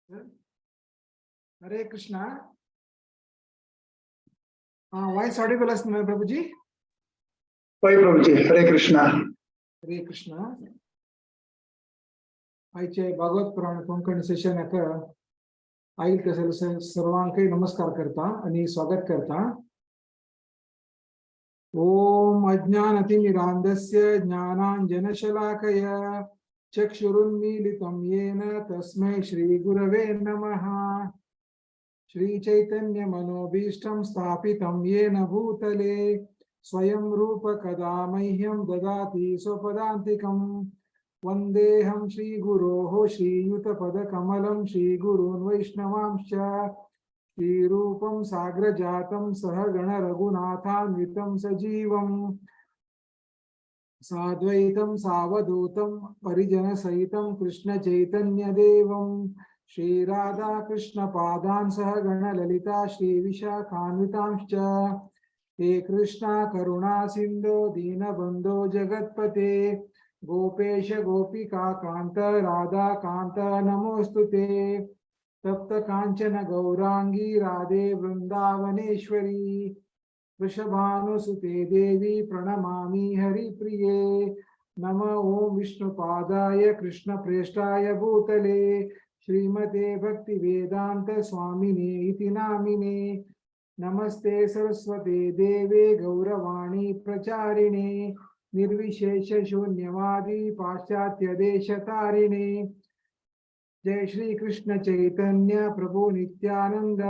हरे Krishna. Voice Audible आसा प्रभुजी? हय प्रभुजी, हरे कृष्णा. हरे कृष्णा. आयचे भागवत पुराण कोंकणी सेशनाक आयल तसले सर्वांकय नमस्कार करता आणि स्वागत करता. ओम अज्ञानतिमिरान्धस्य ज्ञानांजनशलाकय चक्षुरुन्मीलितं येन तस्मै श्रीगुरवे नमः. श्रीचैतन्यमनोभीष्टं स्थापितं येन भूतले स्वयं रूप कदा मह्यं ददाति स्वपदान्तिकं. वन्देऽहं श्रीगुरोः श्रीयुतपदकमलं श्रीगुरून् वैष्णवांश्च. श्रीरूपं साग्रजातं सह गणरघुनाथान्वितं सजीवम् साद्वैतं सावधूतं परिजनसहितं कृष्णचैतन्यदेवं. श्रीराधाकृष्णपादान् सह गणललिता श्रीविशाखान्वितांश्च. हे कृष्णा करुणा सिन्धो दीनबन्धो जगत्पते गोपेश गोपिका कान्त राधाकान्त नमोऽस्तु ते. तप्त काञ्चन गौराङ्गी राधे वृन्दावनेश्वरी वृषभानुसुते देवी प्रणमामि हरिप्रिये. नम ॐ विष्णुपादाय कृष्णप्रेष्ठाय भूतले श्रीमते भक्तिवेदान्त स्वामिने इति नामिने. नमस्ते सरस्वते देवे गौरवाणी प्रचारिणे निर्विशेष शून्यवादी पाश्चात्य देशतारिणे. जय श्री कृष्ण चैतन्य प्रभु नित्यानंद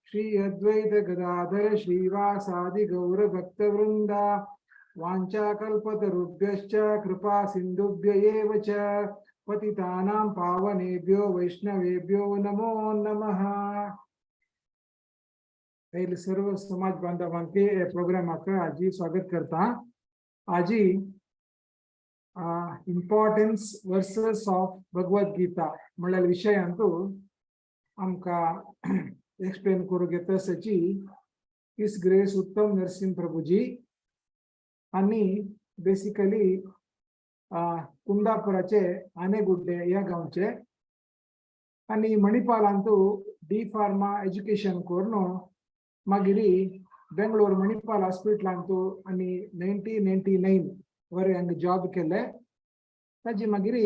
श्री अद्वैत गदाधर श्रीवासादि गौर भक्त वृंद. वाञ्छाकल्पतरुभ्यश्च कृपा सिन्धुभ्य एव च पतितानां पावनेभ्यो वैष्णवेभ्यो नमो नमः. पहिले सर्व समाज बांधवांके प्रोग्रामाक आजी स्वागत करता. आजी importance verses of Bhagavad Gita म्हणल्यार विशयांतू आमकां एक्सप्लेन करूंक येता सची his grace उत्तम नरसिंह प्रभुजी. आनी बेसिकली कुंदापुराचे आनेगुड्डे ह्या गांवचे आनी मणिपालांतू डी फार्मा एज्युकेशन करून मागीर बेंगळूर मणिपाल हॉस्पिटलांतू आनी 1999 वरे हांगा जॉब केले. ताजी मागीर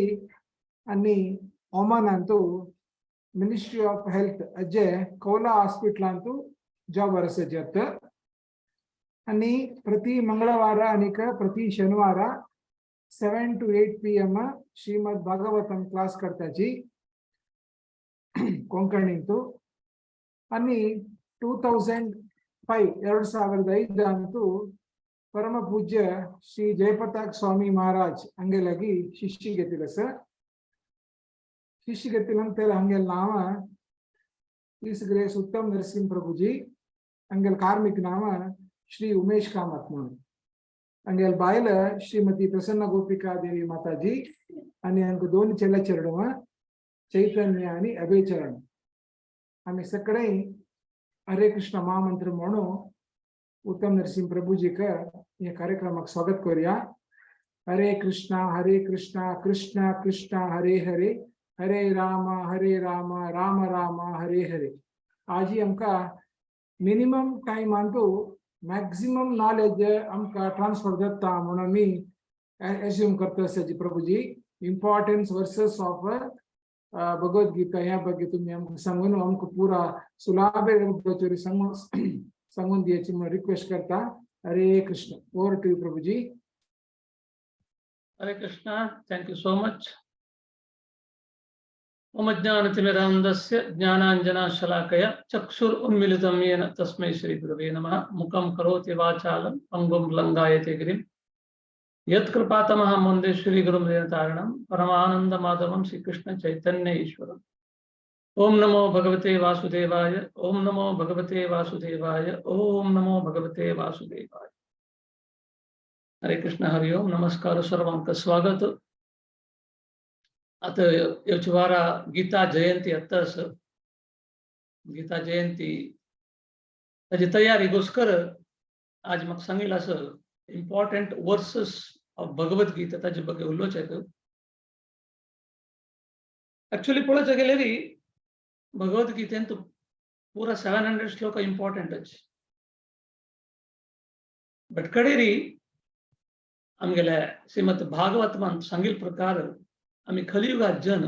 आनी ओमानांतू मिनिस्ट्री ऑफ हेल्थ अज्जे कौला हॉस्पिटलांतू जॉब आसात. आनी प्रति मंगळवार आनीक प्रति शनिवार 7 to 8 PM Shrimad Bhagavatam class करताची ಕೊಂಕಣಿಂತು. ಆನಿ 2005 2005 ಅಂತೂ ಪರಮ ಪೂಜ್ಯ ಶ್ರೀ ಜಯಪತಾಕ್ ಸ್ವಾಮಿ ಮಹಾರಾಜ್ ಹಂಗೆಲಾಗಿ ಶಿಷ್ಯಗೆತ್ತಿಲ್ಲ ಸರ್. ಶಿಷ್ಯಗೆತ್ತಿಲ್ಲ ಅಂತೇಳಿ ಹಂಗೆಲ್ಲ ನಾವ his grace Uttam Narasimha Prabhuji ಹಂಗೆಲ್ ಕಾರ್ಮಿಕ ನಾಮ ಶ್ರೀ ಉಮೇಶ್ ಕಾಮತ್ म्हणून. ಹಂಗೆಲ್ ಬಾಯ್ಲ ಶ್ರೀಮತಿ ಪ್ರಸನ್ನ ಗೋಪಿಕಾ ದೇವಿ ಮಾತಾಜಿ आणि हांकां दोन चेले चेडवां चैतन्य आणि अभयचरण. आमी सगळे हरे कृष्ण महामंत्र म्हणून उत्तम नरसिंह प्रभुजीक या कार्यक्रमाक स्वागत करूया. हरे कृष्णा हरे कृष्णा कृष्ण कृष्ण हरे हरे हरे राम हरे राम राम राम हरे हरे. आजी आमकां मिनिमम टायमांतू मॅक्झिमम नॉलेज आमकां ट्रान्सफर जाता म्हणून आमी एज्युम करता आसा. Prabhuji, importance verses of Bhagavad Gita ह्या ಬಗ್ಗೆ तुम्ही आमकां सांगून आमकां पुरा सुलाभे सांगून सांगून दियाची म्हणून रिक्वेस्ट करता. हरे Krishna. Over to you Prabhuji. Hare Krishna, thank you so much. Om अज्ञानतिमिरान्धस्य ज्ञानाञ्जनशलाकया चक्षुरुन्मीलितं येन तस्मै श्रीगुरवे नमः. मूकं करोति वाचालं पङ्गुं लङ्घयते गिरिं यत्कृपातमहं वन्दे श्रीगुरुं दीनतारणं परमानन्दमाधवं श्रीकृष्ण चैतन्य ईश्वरम्. ओम नमो भगवते वासुदेवाय. ओम नमो भगवते वासुदेवाय. ओम नमो भगवते वासुदेवाय. हरे कृष्ण, हरि ओम. नमस्कार, सर्वांक स्वागत. आता येवचे वारा गीता जयंती आत्ताच. गीता जयंती ताची तयारी गोस्कर आज म्हाका सांगिल्लें असं important versus of Bhagavad Gita ताजे ಬಗ್ಗೆ उलोवचें. एक्चुअली पळोवचें गेल्यार भगवद्गीतेंत पुरा 700 श्लोक इम्पॉर्टंटच. बट कडेरी आमगेले श्रीमद भागवत सांगिल प्रकार आमी कलियुगात जन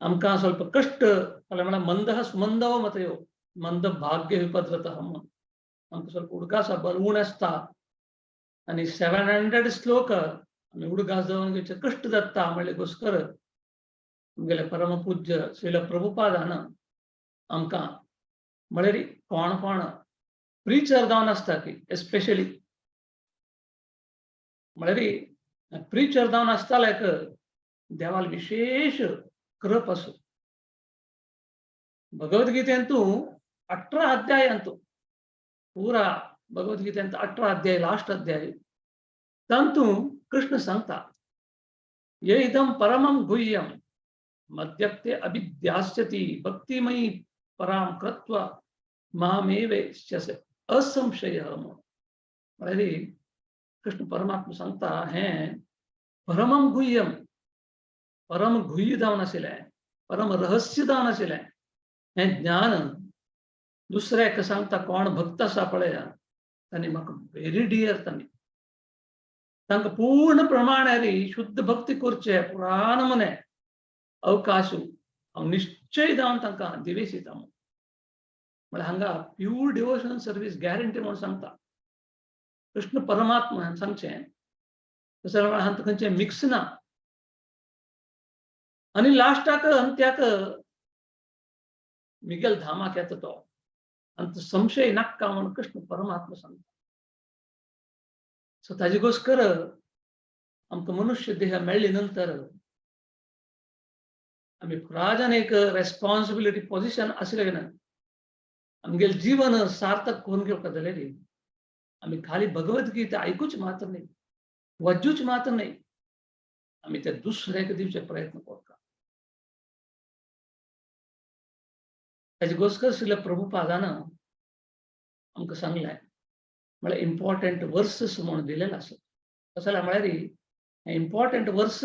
आमकां ಸ್ವಲ್ಪ कश्ट म्हळ्यार मंदः सुमंदव मतयो मंद भाग्य विपद्रतः म्हणून आमकां ಸ್ವಲ್ಪ उडगास बल उण आसता आनी 700 श्लोक आमी उडगास जावन घेवचे कश्ट जाता म्हणले गोस्कर आमगेले परमपूज्य श्रील प्रभुपादान आमकां म्हळ्यार कोण कोण प्रिचर जावन आसता की एस्पेशली म्हळ्यार प्रिचर जावन आसताल्याक देवाल विशेष कृप आसो. भगवद्गीतेंतू 18 अध्याय अंतू पूरा भगवद्गीतेंत 18 अध्याय लास्ट अध्याय तांतू कृष्ण सांगता ये इदम परमं गुह्यम मद्यक्ते अभिध्यास्यति भक्तिमयी पराम कृत्वा मामेवेश्यसे असंशय. म्हळ्यार कृष्ण परमात्मा सांगता हें परमं गुह्यम परम गुह्य जावन आशिल्लें परम रहस्य जावन आशिल्लें हें ज्ञान दुसऱ्याक सांगता कोण भक्त आसा पळया तांणी म्हाका व्हेरी डियर तांणी तांकां पूर्ण प्रमाणारी शुद्ध भक्ती करचे पुराण मने अवकाश हांव निश्चय जावन तांकां दिवेशिता. म्हळ्यार हांगा प्यूर डिवोशनल सर्वीस गॅरंटी म्हणून सांगता कृष्ण परमात्मा सांगचें. तशें हांगा खंयचें मिक्स ना. आनी लास्टाक अंत्याक मिगेल धामाक येता तो आनी संशय नाक्का म्हणून कृष्ण परमात्मा सांगता. सो ताजे गोस्कर आमकां मनुष्य देह मेळ्ळे नंतर आमी पुराजान एक रेस्पॉन्सिबिलिटी पोजिशन आसलें ना आमगेलें जीवन सार्थक करून घेवपाक जाल्यार आमी खाली भगवद्गीता आयकूच मात्र न्ही वाचूच मात्र न्ही आमी ते दुसऱ्याक दिवचे प्रयत्न करता. ताजे गोस्कर श्रील प्रभुपादान आमकां सांगलें म्हळ्यार इम्पॉर्टंट वर्सस म्हणून दिलेलें आसा. तशें जाल्यार म्हळ्यार इम्पॉर्टंट वर्स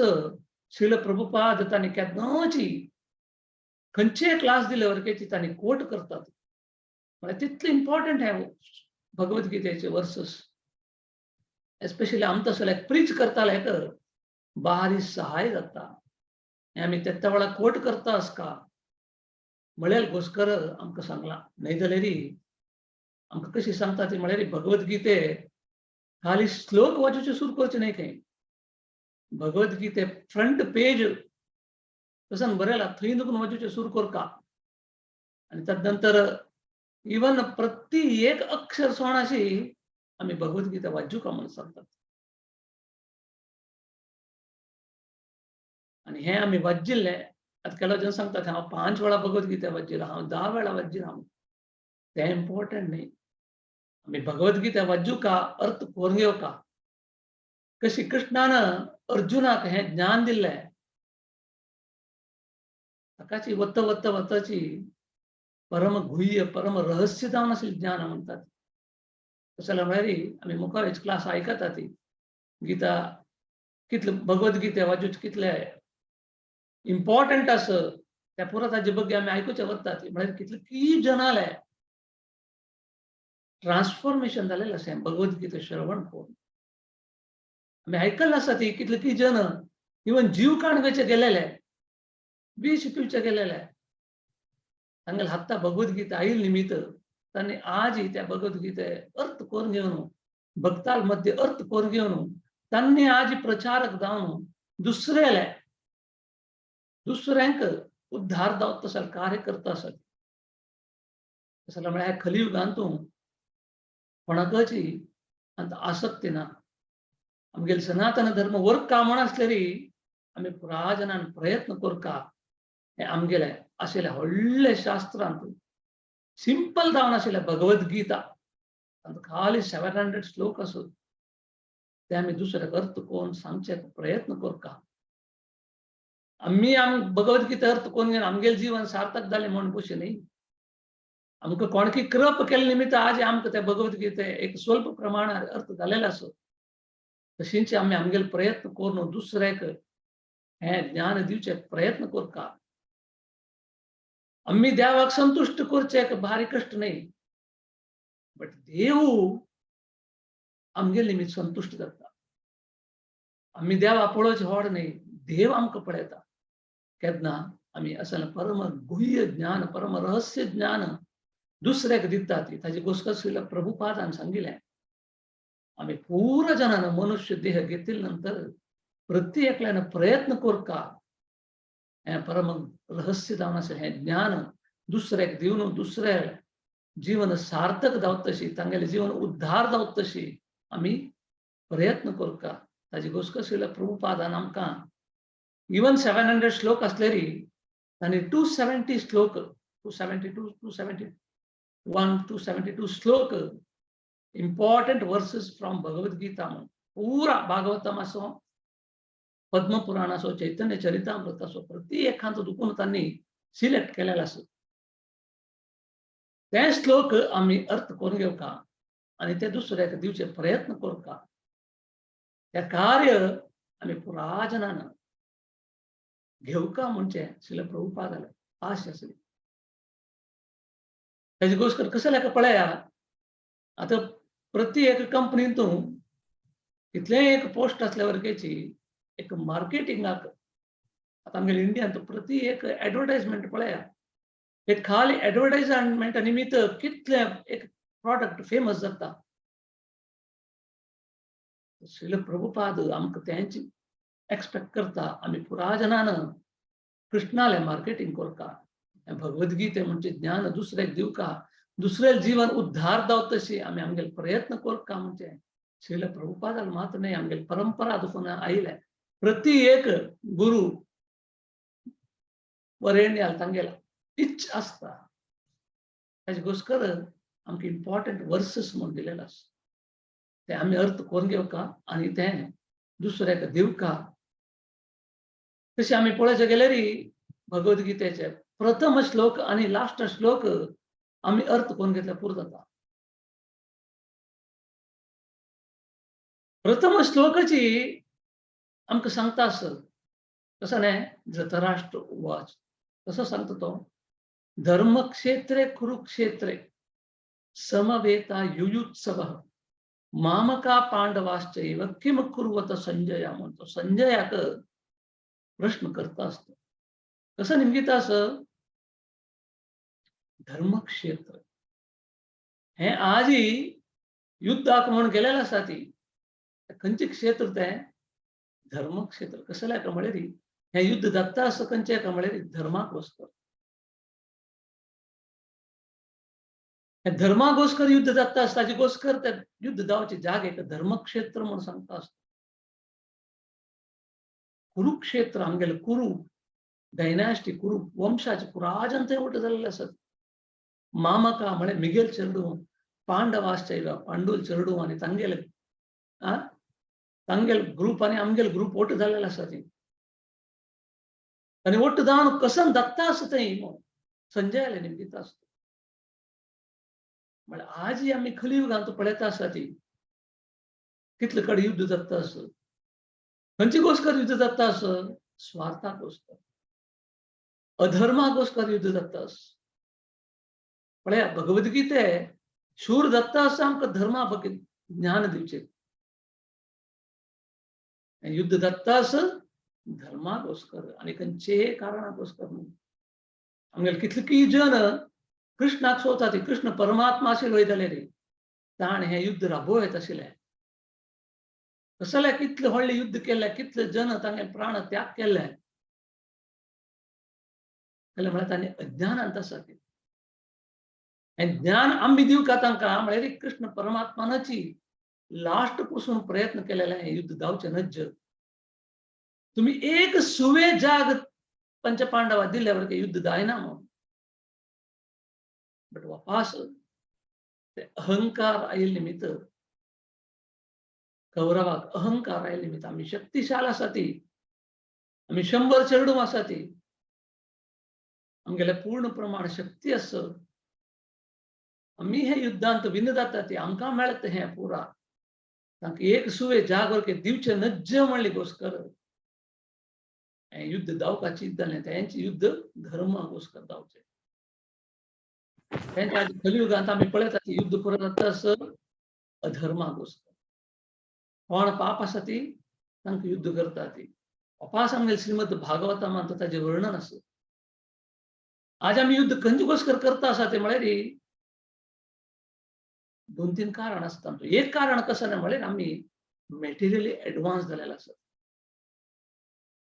श्रील प्रभुपाद तांणी केन्नाची खंयचेय क्लास दिले वरकेची तांणी कोट करतात. म्हळ्यार तितलें इम्पॉर्टंट हें भगवद्गीतेचे वर्सस. एस्पेशली आमकां तसो प्रीच करताले तर बारी सहाय जाता. हें आमी तेत्या वेळार कोट करता आसका म्हळ्यार गोस्कर आमकां सांगलां. न्हय जाल्यार आमकां कशी सांगता ती म्हळ्यार भगवद्गीते खाली श्लोक वाचूचे सुरू करचे न्हय खंय. भगवद्गीते फ्रंट पेज तसन बरयला थंय नुकून वाचूचे सुरू करका आनी तदनंतर इवन प्रति एक अक्षर सोणाशी आमी भगवद्गीता वाचूका म्हणून सांगतात. आनी हें आमी वाचिल्लें. आतां केलो जण सांगतात हांव 5 वेळा भगवद्गीता वाचिला हांव 10 वेळा वाचिला. तें इम्पॉर्टंट न्ही. आमी भगवद्गीता वाचूका अर्थ करून घेवका. कशी कृष्णान अर्जुनाक हें ज्ञान दिल्लें ताकाची वत वत वताची परम गुह्य परम रहस्य जावन आशिल्लें ज्ञान म्हणटात. तशें जाल्यार म्हळ्यार आमी मुखार क्लास आयकता ती गीता कितले भगवद्गीता वाचूच कितले इम्पॉर्टंट आसा त्या पुरा ताजे ಬಗ್ಗೆ आमी आयकुचे वता ती. म्हळ्यार कितले की जनाले ट्रान्सफॉर्मेशन जालेलें आसा भगवद्गीता श्रवण करून. आमी आयकल्लें आसा ती कितले की जन इवन जीव काणगाचे गेलेले विष पिवचे गेलेले तांगेले हाता भगवद्गीता आयल निमित्त तांणी आज त्या भगवद्गीते अर्थ करून घेवन भक्ताल मध्ये अर्थ करून घेवन तांणी आज प्रचारक जावन दुसऱ्याले दुसऱ्यांक उद्धार जावत तसो कार्य करता आसत. तशें म्हळ्यार ह्या कलियुगांतू कोणाकची आनी आसक्ती ना. आमगेले सनातन धर्म वर्का म्हण आसलेरी आमी पुराजनान प्रयत्न करका हें आमगेलें आशिल्लें व्हडलें शास्त्रांत सिंपल जावन आशिल्लें भगवद्गीता तातूंत खाली 700 श्लोक आसत ते आमी दुसऱ्याक अर्थ करून सांगचे प्रयत्न करका. आमी आम भगवद्गीता अर्थ करून घेवन आमगेलें जीवन सार्थक जालें म्हूण बशें न्ही. आमकां कोणकी कृप केल्ले निमित्त आज आमकां त्या भगवद्गीते एक स्वल्प प्रमाणार अर्थ जालेलो आसा. तशींच आमी आमगेले प्रयत्न करून दुसऱ्याक हें ज्ञान दिवचे प्रयत्न करका. आमी देवाक संतुश्ट करचें भारी कश्ट न्हय, बट देव आमगे निमित्त संतुश्ट जाता. आमी देवा पळोवचें व्हड न्हय, देव आमकां पळयता. केन्ना आमी असलें परम गुह्य ज्ञान, परम रहस्य ज्ञान दुसऱ्याक दितात. ताजी गोस्कर श्रील प्रभुपादान सांगिल्लें, आमी पुरा जनान मनुष्य देह घेतले नंतर प्रत्येकल्यान प्रयत्न करका हें परम रहस्य जावन आसा हें ज्ञान दुसऱ्याक दिवन दुसऱ्या जीवन सार्थक जावत तशी, तांगेलें जीवन उद्धार जावत तशी आमी प्रयत्न करका. ताजी गोस्कर श्रील प्रभुपादान आमकां इवन 700 श्लोक असलेरी तांणी 270 श्लोक, 272, 271, 272 श्लोक इम्पॉर्टंट वर्सेस फ्रॉम भगवद्गीता म्हणून पुरा भागवतम असो, पद्मपुराण असो, चैतन्य चरितामृत असो, प्रति एखादो दुखून त्यांनी सिलेक्ट केलेलं असो. ते श्लोक आमी अर्थ करून घेवका आनी ते दुसऱ्याक दिवचे प्रयत्न करका. ते कार्य आमी पुरा जनान घेवका म्हणजे श्रील प्रभुपादाले आश आसली. ताजी गोश्ट कसं लेखा पळया, आता प्रति एक कंपनीन तूं कितलें एक पोस्ट असल्या वर्गेची एक मार्केटिंगाक, आता आमगेले इंडियान प्रति एक एडवर्टायजमेंट पळया, एक खाली एडवर्टायजमेंट निमित्त कितले एक प्रॉडक्ट फेमस जाता. श्रील प्रभुपाद आमकां तेंच एक्सपेक्ट करता, आमी पुरा जनान कृष्णाले मार्केटिंग करका, भगवद्गीते म्हणजे ज्ञान दुसऱ्याक दिवका, दुसऱ्या जीवन उद्धार जावत तशी आमी आमगेले प्रयत्न करका. म्हणजे श्रील प्रभुपादाला मात्र न्हय, आमगेले परंपरा दुखून आयले प्रति एक गुरु वरेण्य तांगेला इच्छ आसता. ताजे गोस्कर आमकां इम्पॉर्टंट वर्सेस म्हूण दिलेले आसा, ते आमी अर्थ करून घेवका आनी ते दुसऱ्याक दिवका. तशें आमी पळोवचें गेल्यार भगवद्गीतेचे प्रथम श्लोक आनी लास्ट श्लोक आमी अर्थ करून घेतल्यार पुरो जाता. प्रथम श्लोकाची आमकां सांगता आसत कसो न्हय, धृतराष्ट्र उवाच कसो सांगता तो, धर्मक्षेत्रे कुरुक्षेत्रे समवेता युयुत्सवः मामका पांडवाश्चैव किम कुर्वत संजया म्हणतो. संजयाक प्रश्न करता असतो, कसं निमगिता असं धर्मक्षेत्र हे आजी युद्धाक म्हणून गेलेलं आसा, ती खंयचें क्षेत्र तें धर्मक्षेत्र. कसल्या का म्हळ्यार हें युद्ध जाता असं खंयचें का म्हळ्यार धर्माक वचकर, धर्मागोस्कर युद्ध जाता आसता, ताजे गोस्कर ते युद्ध जावचे जागे धर्मक्षेत्र म्हणून सांगता आसता. कुरुक्षेत्र आमगेले कुरु डायनास्टी, कुरु वंशाचे पुराजन थंय वट जाल्ले आसत. मामका म्हळ्यार मिगेल चेरडू, पांडवाश्चैव पांडूल चेरडू आनी तांगेले तांगेल ग्रुप आनी आमगेल ग्रुप वट जाल्लेले आसा ती. आनी वट जावन कसन दत्ता आसा थंय संजयाले निमगिता आसता. म्हळ्यार आजय आमी कलियुगांत पळयता आसा ती कितले कडेन युद्ध जाता आसत, खंयचे गोस्कर युद्ध जाता आसत, स्वार्था गोस्कर, अधर्मा गोस्कर युद्ध जाता आस. पळया भगवद्गीते शूर दत्ता आसा आमकां धर्मा बगे ज्ञान दिवचें, युद्ध दत्ता आस धर्मा गोस्कर आनी खंयचेय कारणा गोस्कर न्हू. आमगेले कितले जन कृष्णाक सोदता ती कृष्ण परमात्मा आशिल्लो वयताले रे, ताणें हें युद्ध राबोवं येत आशिल्लें. कसलें कितलें व्हडलें युद्ध केल्लें, कितले जन तांगे प्राण त्याग केल्ले, जाल्यार म्हळ्यार तांणी अज्ञानांत आसा ती. हें ज्ञान आमी दिवका तांकां म्हळ्यार कृष्ण परमात्मानाची लास्ट पसून प्रयत्न केलेले हें युद्ध जावचें नज्ज. तुमी एक सुवे जाग पंचपांडवा दिल्या बरोबर युद्ध जायना म्हणून, बट वापास ते अहंकार आयिल्ले निमित्त, कौरवाक अहंकार आयिल्ले निमित्त आमी शक्तिशाल आसा ती, आमी 100 चेरडूं आसा ती, आमगेले पूर्ण प्रमाण शक्ती आस, आमी हे युद्धांत विन जाता ती, आमकां मेळत हें पुरा, तांकां एक सुवे जागोर के दिवचे नज्ज म्हणली गोस्कर हें युद्ध जावपाची जालें. तेंच युद्ध धर्मा गोस्कर जावचें. तेंच्या कलियुगांत आमी पळयतात युद्ध पुरो जाता असं अधर्मा गोश्ट कोण पाप आसा ती तांकां युद्ध करता ती अपास आमगेले श्रीमद भागवता ताजें वर्णन आसा. आज आमी युद्ध खंयचे गोश्ट करता आसा ते म्हळ्यार दोन तीन कारण आसता. एक कारण कसं ना म्हळ्यार आमी मटेरियली एडवान्स जालेले आसा.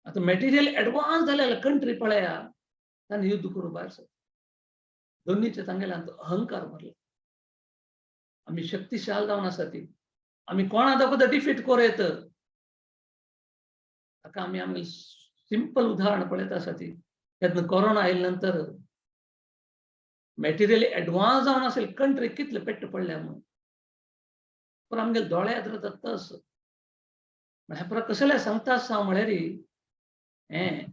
आतां मटेरियल एडवान्स जालेले कंट्री पळया तांणी युद्ध करूं भायर सरता. दोन्हीचे तांगेले अहंकार भरला. आमी शक्तिशाल जावन आसा ती आमी कोणा दाखोवता डिफीट करूं येत. ताका आमी आमगे सिंपल उदाहरण पळयत आसा ती तेन्ना कोरोना आयले नंतर मटेरियल एडवान्स जावन आसेल कंट्री कितले पेट्ट पडल्या म्हणून पूण आमगे दोळे जाता असं ह्या पुरा कसलें सांगता आसा हांव म्हळ्यार हें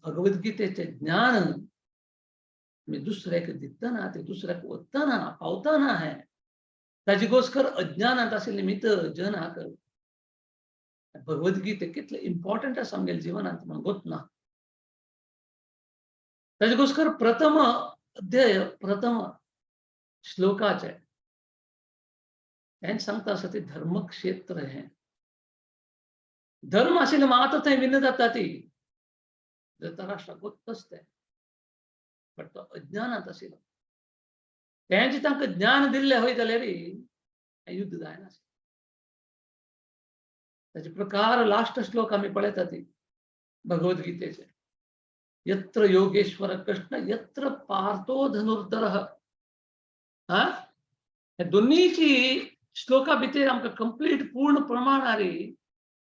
भगवद्गीतेचें ज्ञान आमी दुसऱ्याक दितना ते दुसऱ्याक वतना पावतना हें ताजी गोस्कर अज्ञानांत आशिल्ले निमित्त जनाक भगवद्गीते कितले इम्पॉर्टंट आसा आमगेल्या जिवनांत म्हण गोत ना. ताजे गोस्कर प्रथम अध्याय प्रथम श्लोकाचे हें सांगता आसा ते धर्मक्षेत्र हें. धर्म आशिल्ले मात थंय विन्न जाता ती धृतराष्ट्राक गोत्तच तें बट तो अज्ञानांत आशिल्लो. तेंचे तांकां ज्ञान दिल्लें हय जाल्यार युद्ध जायना. ताचे प्रकार लास्ट श्लोक आमी पळयता ती भगवद्गीतेचे यत्र योगेश्वर कृष्ण यत्र पार्थो धनुर्धर. हा ह्या दोन्हीची श्लोका भितर आमकां कंप्लीट पूर्ण प्रमाणारी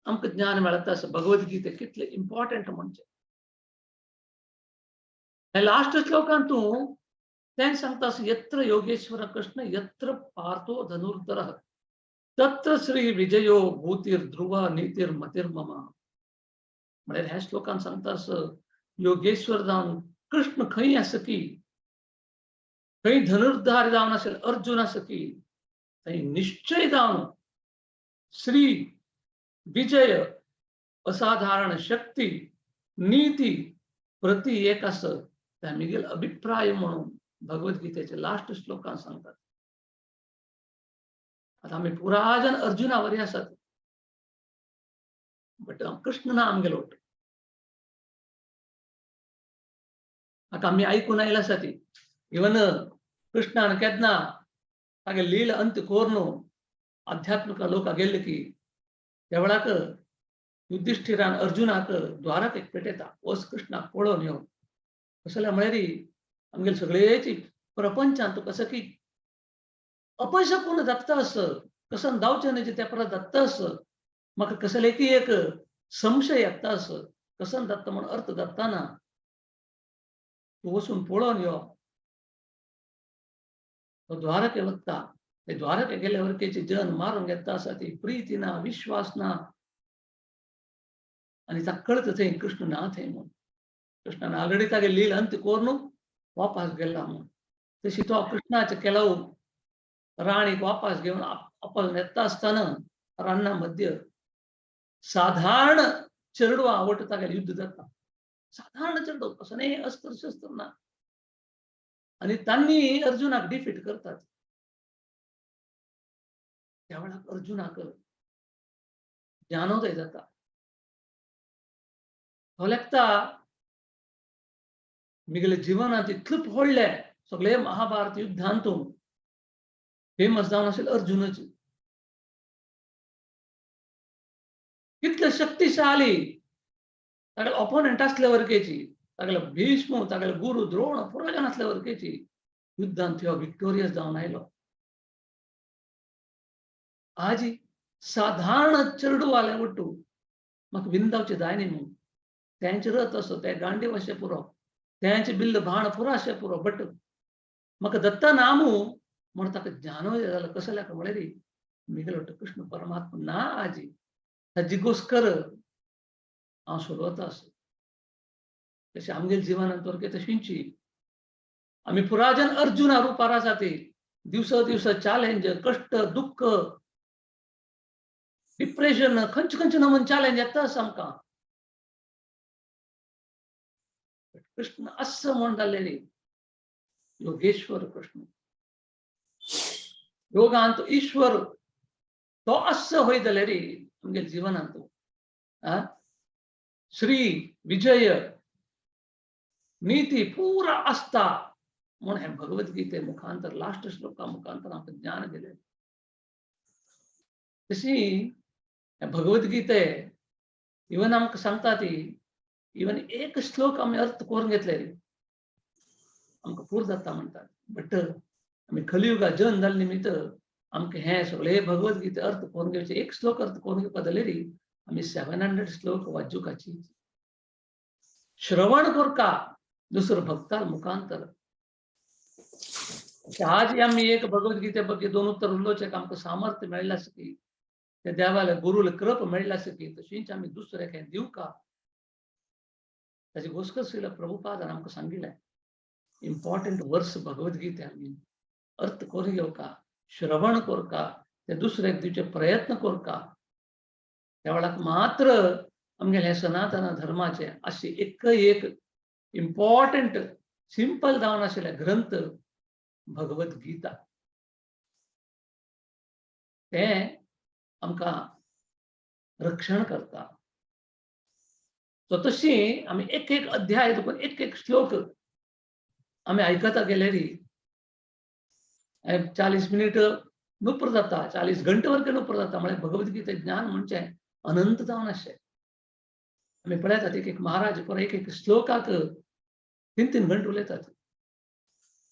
आमकां ज्ञान मेळता आसा भगवद्गीते कितले इम्पॉर्टंट म्हणजे. लास्ट श्लोकांत तूं तें सांगता आसा यत्र योगेश्वर कृष्ण यत्र पार्थो धनुर्धर तत्र श्री विजयो भूतीर ध्रुव नीतीर मतीर मम. म्हळ्यार ह्या श्लोकान सांगता असं योगेश्वर जावन कृष्ण खंय आसा की खंय धनुर्धार जावन असेल अर्जुन आसा की थंय निश्चय जावन श्री विजय असाधारण शक्ती नीती प्रति एक असं त्या मिगेल अभिप्राय म्हणून भगवद्गीतेचे लास्ट श्लोकान सांगतात. आता आमी पुराजन अर्जुनावरी आसात बट कृष्ण ना आमगेलो. आता आमी आयकून आयला आसा ती इवन कृष्णान केन्ना तागे लील अंत कोर्नु आध्यात्मिक लोक गेल्ले की त्या वेळाक युधिष्ठिरान अर्जुनाक द्वारकेक पेटयता वच कृष्णाक पळोवन यो. कसले म्हळ्यार आमगेले सगळेची प्रपंचांत कसं की अपयश कोण जाता असं कसं दावचें न्हय त्या परत जाता असं म्हाका कसले की एक संशय येता असं कसं जाता म्हण अर्थ जाता ना तूं वचून पळोवन यो. तो द्वारके वता ते द्वारके गेल्यावर जन मारून घेता आसा ती प्रीती ना विश्वास ना आनी ताका कळटा थंय कृष्ण ना थंय म्हूण. कृष्णान ऑलरेडी तागे लील अंत कोरून वापस गेला म्हूण. तशी तो कृष्णाचे केलाव राणीक वापस घेवन आपण येता आसतना रान्ना मध्य साधारण चेडवा आवडटा तागेलें युद्ध जाता. साधारण चेडो कसो न्ही अस्त्र शस्त्र ना आनी तांणी अर्जुनाक डिफीट करतात. त्या वेळार अर्जुनाक ज्ञानोदय जाता. तो लेखता मिगेले जिवनांत इतलें पडलें सगळे महाभारत युद्धांत फेमस जावन आशिल्ले अर्जुनाची कितले शक्तिशाली तागेले ऑपोनंट आसले वरकेची तागेले भीष्म तागेले गुरु द्रोण पुरोजन आसले वरकेची युद्धांत ह्यो विक्टोरियस जावन आयलो. आजी साधारण चेडवाले वट्टू म्हाका विंदावचें जाय न्ही म्हणून तेंचे रथ असो ते गांडीव अशें पुरो तेंचे बिल्ल भाण पुरो अशें पुरो बट म्हाका दत्ता नामू म्हण ताका ज्ञानोदय जालो. कसलें म्हळ्यार मिगेलो कृष्ण परमात्मा ना आजी ताजी गोस्कर हांव सोडवता आसा. तशें आमगेले जिवनांत वरके तशींची आमी पुराजन अर्जुना रुपार आसा ती दिवसा दिवसा चॅलेंज कश्ट दुःख डिप्रेशन खंयचे खंयचे नमन चॅलेंज येता आसा आमकां. कृष्ण असं म्हण जाल्लेली योगेश्वर कृष्ण. योगांत ईश्वर तो आसचो होय जाल्यार आमगे जिवनांत श्री विजय नीती पुरा आसता म्हूण हें भगवद्गीते मुखांतर लास्ट श्लोका मुखांतर आमकां ज्ञान दिलें. तशी भगवद्गीते इवन आमकां सांगता ती इवन एक श्लोक आमी अर्थ करून घेतले आमकां पूर जाता म्हणटात. बट आमी कलियुगा जन जाल्ले निमित्त आमकां हें सगळे भगवद्गीते अर्थ करून घेवचे, एक श्लोक अर्थ करून घेवपा जाल्यार आमी 700 श्लोक वाचुकाची श्रवण करका दुसरो भक्ताल मुखांतर. आज आमी एक भगवद्गीते ಬಗ್ಗೆ दोन उत्तर उलोवचें आमकां सामर्थ्य मेळ्ळें आसा की त्या देवाले गुरूले कृप मेळ्ळें आसा की तशीच आमी दुसऱ्याक हें दिवका. ताचे गोस्कर श्रील प्रभुपादान आमकां सांगिल्लें इम्पॉर्टंट वर्स भगवद्गीते आमी अर्थ करून घेवका, श्रवण करका, ते दुसऱ्याक दिवचे प्रयत्न करका. त्या वेळाक मात्र आमगेले हें सनातन धर्माचें अशें एक एक इम्पॉर्टंट सिंपल जावन आशिल्ले ग्रंथ भगवद्गीता तें आमकां रक्षण करता. तो तशी आमी एक एक अध्याय देखून एक एक श्लोक आमी आयकता गेल्यार 40 मिनीट नुप्र जाता, 40 घंटे वर्ग नुप्र जाता. म्हळ्यार भगवद्गीते ज्ञान म्हणजे अनंत जावन आसचें. आमी पळयतात एक एक महाराज परत एक एक श्लोकाक 3-3 घंटे उलयतात.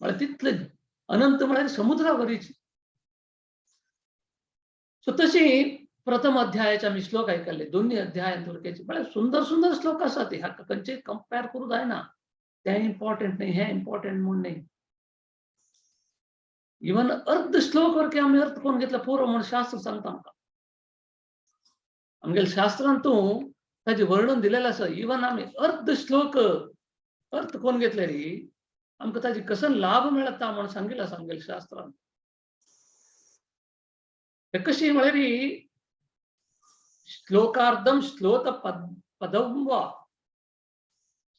म्हळ्यार तितले अनंत म्हळ्यार समुद्रा वरीच. सो तशी प्रथम अध्यायाचे आमी श्लोक आयकल्ले, दोन्ही अध्यायांत उरकेचे म्हळ्यार सुंदर सुंदर श्लोक आसा ते, हाका खंयचे कंपेर करूं जायना. तें इम्पॉर्टंट न्ही, हें इम्पॉर्टंट म्हूण न्ही. इवन अर्ध श्लोक वरके आमी अर्थ करून घेतला पुरो म्हूण शास्त्र सांगता आमकां. आमगेल्या शास्त्रांत तूं ताजें वर्णन दिलेलें आसा. इवन आमी अर्ध श्लोक अर्थ करून घेतले री आमकां ताजे कसो लाभ मेळटा म्हूण सांगिल्लें आसा आमगेल्या शास्त्रांत. ते कशी म्हळ्यार श्लोकार्धम श्लोक पदम वा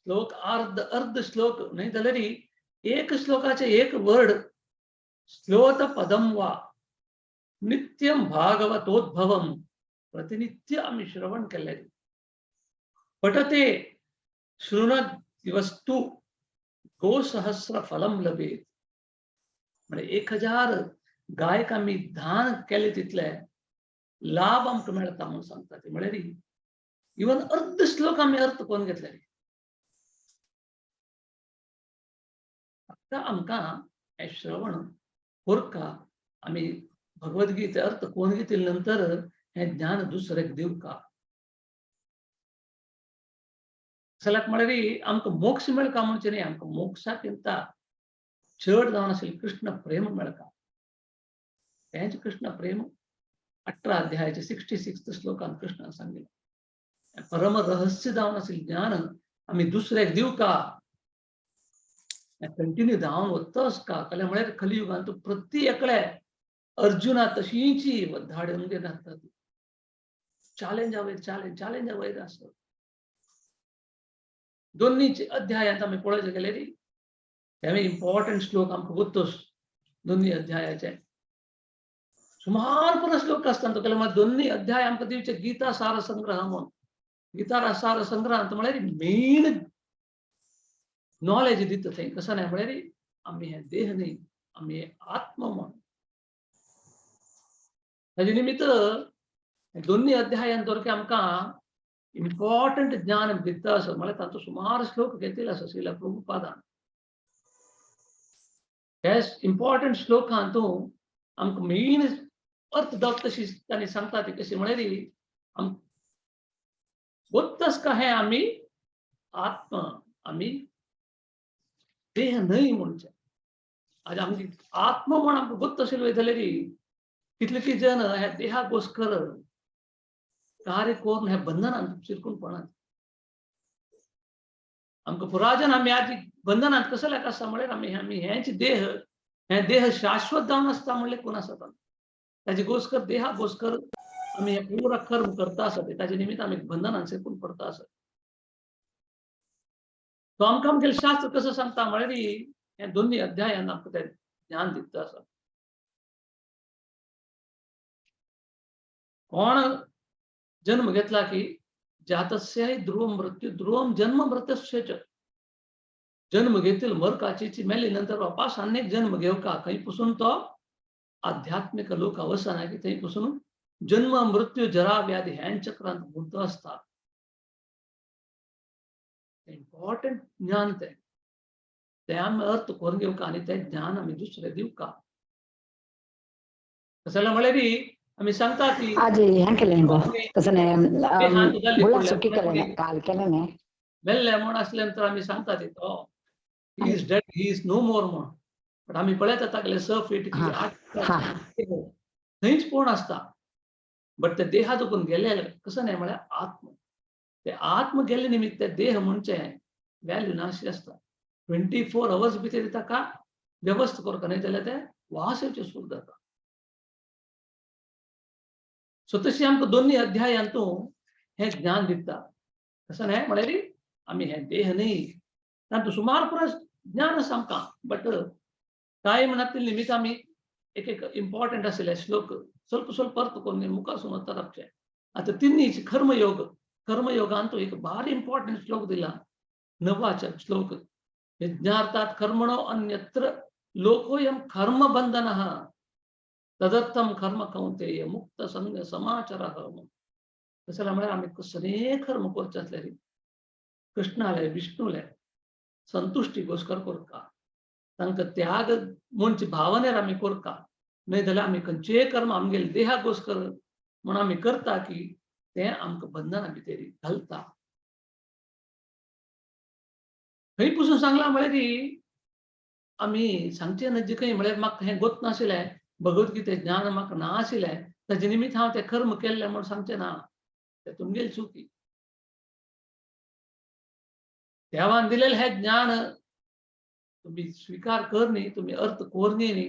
श्लोक अर्ध अर्ध श्लोक न्हय जाल्यार एक श्लोकाचे एक वर्ड श्लोत पदम वा नित्यम भागवतोद्भवम प्रतिनित्य आमी श्रवण केल्ले पठते शृणोति वस्तु गोसहस्र फलम लभेत. म्हणजे 1000 गायक आमी दान केले तितले लाभ आमकां मेळटा म्हणून सांगता ते. म्हळ्यार इवन अर्ध श्लोक आमी अर्थ करून घेतले. आतां आमकां हें श्रवण कोरका आमी भगवद्गीते अर्थ करून घेतले नंतर हें ज्ञान दुसऱ्याक दिवका. सल्याक म्हळ्यार आमकां मोक्ष मेळका म्हणचें न्ही, आमकां मोक्षाकिंत चड जावन आशिल्लें कृष्ण प्रेम मेळका. तेंच कृष्ण प्रेम 18 अध्यायाचे 66 श्लोकान कृष्णान सांगिल्लें. परम रहस्य जावन आशिल्लें ज्ञान आमी दुसऱ्याक दिवका, कंटिन्यू धांवन वतस का. कल्या म्हळ्यार कलियुगांत प्रति एकले अर्जुना तशींची धाडून घालतात. चॅलेंज वयर चॅलेंज चॅलेंज वयर आसत. दोन्ही अध्यायांत आमी पळोवचें गेल्यार हे इम्पॉर्टंट श्लोक आमकां गोत्तोस. दोन्ही अध्यायाचे सुमार परस श्लोक आसता. तो केल्यार दोन्ही अध्याय आमकां दिवचे गीता सार संग्रह म्हणून. गीता सार संग्रहांत म्हळ्यार मेन नॉलेज दिता थंय. कसो न्हय म्हळ्यार आमी हे देह न्ही, आमी हे आत्म म्हण. ताजे निमित्त दोन्ही अध्यायांत दवरके आमकां इम्पॉर्टंट ज्ञान दिता आसा. म्हळ्यार तांचो सुमार श्लोक घेतिल्लो आसा श्रील प्रभुपादान. हे इम्पॉर्टंट श्लोकांत आमकां मेन अर्थ दावता तशी तांणी सांगता ती कशी म्हळ्यार आम गोत्तस का हें आमी आत्मा, आमी देह न्हय म्हणचें. आज आमची आत्मा म्हण आमकां गोत्त आशिल्ले वयता जाल्यार कितले की जन ह्या देहा गोस्कर कार्य करून ह्या बंधनांत शिरकून पडनात. आमकां पुराजन आमी आज बंधनांत कसो लेख आसा म्हळ्यार आमी आमी हेंच देह, हें देह शाश्वत जावन आसता म्हणलें कोण आसता. ताजे गोस्कर देहा गोस्कर आमी हें पुरा कर्म करता आसा, ताजे निमित्त आमी बंधनांत शिरकून पडता आसा. तो आमकां आमगेलें शास्त्र कसो सांगता म्हळ्यार हे दोन्ही अध्यायान आमकां तें ज्ञान दिता आसा. कोण जन्म घेतला की जातस्य ध्रुव मृत्यू ध्रुवम जन्म मृतस्य च, जन्म घेतील मरकाची मेली नंतर वापस अनेक जन्म घेवका खंय पसून तो आध्यात्मिक लोक अवसान आहे की थंय पसून जन्म मृत्यू जरा व्याधी ह्यां चक्रांत गुंत असतात. इम्पॉर्टंट ज्ञान ते ते आमी अर्थ करून घेवका आनी ते ज्ञान आमी दुसरे दिवका. तशें म्हळ्यार आमी सांगता की आज हें केलें गो तसं न्ही मुळां सुकी केलें काल केलें न्ही मेल्ले म्हूण आसले नंतर आमी सांगता ती तो he is dead, he is no more म्हूण. बट आमी पळयता तागेले 6 फीट 8 थंयच कोण आसता. बट ते देहा दुखून गेले कसं न्ही म्हळ्यार आत्म, ते आत्म गेल्ले निमित्त ते देह म्हणचे व्हॅल्यू नाशी आसता. 24 अवर्स भितर ताका व्यवस्थ करता न्ही जाल्यार ते वास येवचे सुरू जाता. सो तशी आमकां दोन्ही अध्यायांतू हें ज्ञान दिता. तशें न्हय म्हळ्यार आमी हें देह न्ही तातूंत सुमार पुराय ज्ञान आसा आमकां. बट काय म्हणा ते निमित्त आमी एक एक इम्पॉर्टंट आशिल्ले श्लोक ಸ್ವಲ್ಪ ಸ್ವಲ್ಪ अर्थ करून मुखार वतात आमचे. आतां तिन्ही कर्मयोग, कर्मयोगांत एक भारी इम्पॉर्टंट श्लोक दिला नवाच श्लोक, यज्ञार्थात कर्मणो अन्यत्र लोकोयम कर्म बंधनः तदर्थम कर्म कौंतेय मुक्त संग समाचरः. तशें म्हळ्यार आमी कसलें कर्म करचें आसल्यार कृष्णाले विष्णुले संतुश्टी गोस्कर करता, तांकां त्याग म्हणची भावनेर आमी करता. न्हय जाल्यार आमी खंयचेय कर्म आमगेले देहा गोस्कर म्हूण आमी करता की तें आमकां बंधना भितर घालता. खंय पसून सांगलां म्हळ्यार की आमी सांगचें न्हय खंय म्हळ्यार म्हाका हें गोत नाशिल्लें, भगवद्गीते ज्ञान म्हाका ना आशिल्लें, ताजे निमित्त हांव तें कर्म केल्लें म्हूण सांगचें ना, तें तुमगेली चुकी. देवान दिलेलें हें ज्ञान तुमी स्विकार कर न्ही, तुमी अर्थ कोर न्ही,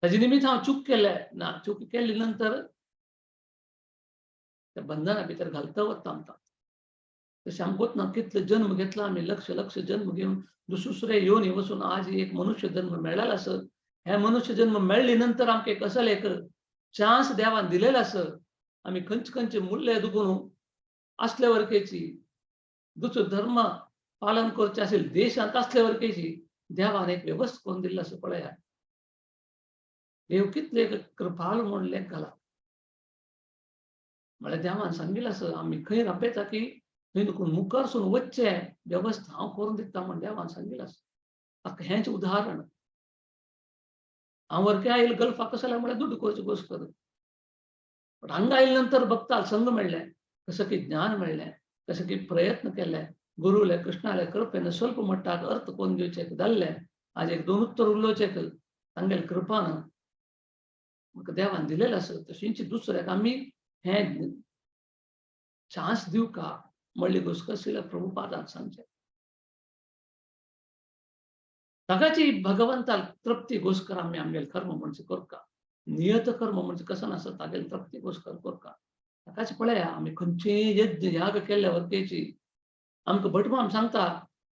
ताजे निमित्त हांव चूक केलें ना. चूक केली नंतर त्या बंधना भितर घालता वता आमकां. तशें आमकां ना कितले जन्म घेतला आमी, लक्ष लक्ष जन्म घेवन दुसरे योनी वचून आज एक मनुष्य जन्म मेळ्ळेलो आसत. हे मनुष्य जन्म मेळ्ळे नंतर आमकां एक असले एक चान्स देवान दिलेलो आसत. आमी खंयचे खंयचे मूल्य दुखून असले वरकेची दुसरो धर्म पालन करचे असेल देशांत असले वरकेची देवान एक व्यवस्था करून दिल्लो आसा. पळया देव कितले कृपाल म्हूण लेख घाला. म्हळ्यार देवान सांगिल्लें आसा आमी खंय राबयता की थंय दुखून मुखारसून वचचें व्यवस्था हांव करून दिता म्हूण देवान सांगिल्लें आसा. आतां हेंच उदाहरण हांव वरके आयल गल्फाक कसो जाल्यार म्हळ्यार दुड्ड करचे गोश्ट कर. बट हांगा आयले नंतर भक्ताल संग मेळ्ळें, कसं की ज्ञान मेळ्ळें, कसं की प्रयत्न केले, गुरुले कृष्णाले कृपेन स्वल्प मट्टाक अर्थ कोण दिवचे जाल्ले. आज एक दोन उत्तर उलोवचे तांगेले कृपान म्हाका देवान दिलेलें आसा. तशींच दुसऱ्याक आमी हें चान्स दिवका म्हणली गोश्ट शिला प्रभुपादान सांगचें. ताकाची भगवंताल तृप्ती गोस्कर आमी आमगेले कर्म म्हणजे करका, नियत कर्म म्हणजे कसं नासत तागेले तृप्ती गोस्कर करका. ताकाच पळया आमी खंयचे यज्ञ याग केल्ले वरकेची आमकां भटमाम सांगता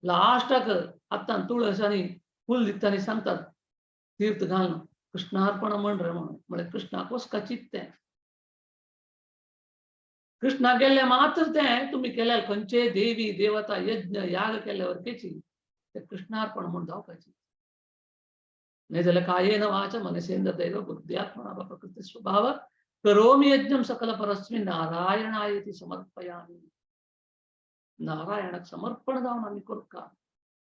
लास्टाक आतां तुळस आनी फूल दिता आनी सांगतात तीर्थ घालून कृष्णार्पण म्हण रे म्हणून. म्हळ्यार कृष्णाक वचका चित्तें कृष्णा गेल्ले मात्र तें तुमी केल्या खंयचे देवी देवता यज्ञ याग केल्ले वरकेची ते कृष्णार्पण म्हूण जावपाची. न्हय जाल्यार कायेन वाचा मनसेंद्र दैव बुद्ध्यात्मना प्रकृती स्वभाव करोमि यज्ञम सकल परस्मै नारायणायेति समर्पयामि. नारायणाक समर्पण जावन आमी करता,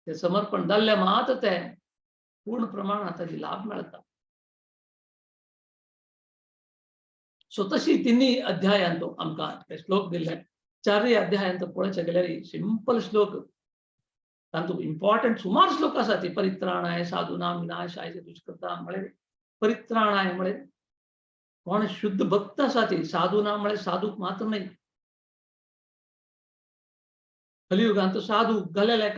ते समर्पण जाल्ले मात ते पूर्ण प्रमाणात ताजी लाभ मेळटा. सो तशी तिन्ही अध्यायांत आमकां ते श्लोक दिल्ले. चारय अध्यायांत पळोवचे गेल्यार सिंपल श्लोक, तातूंत इम्पॉर्टंट सुमार श्लोक आसा. ती परित्राणाय साधूनां विनाशाय दुष्कृतां म्हळ्यार परित्राणाय म्हळ्यार कोण शुद्ध भक्त आसा ती, साधूना म्हळ्यार साधूक मात्र न्हय. कलियुगांत साधू घालेले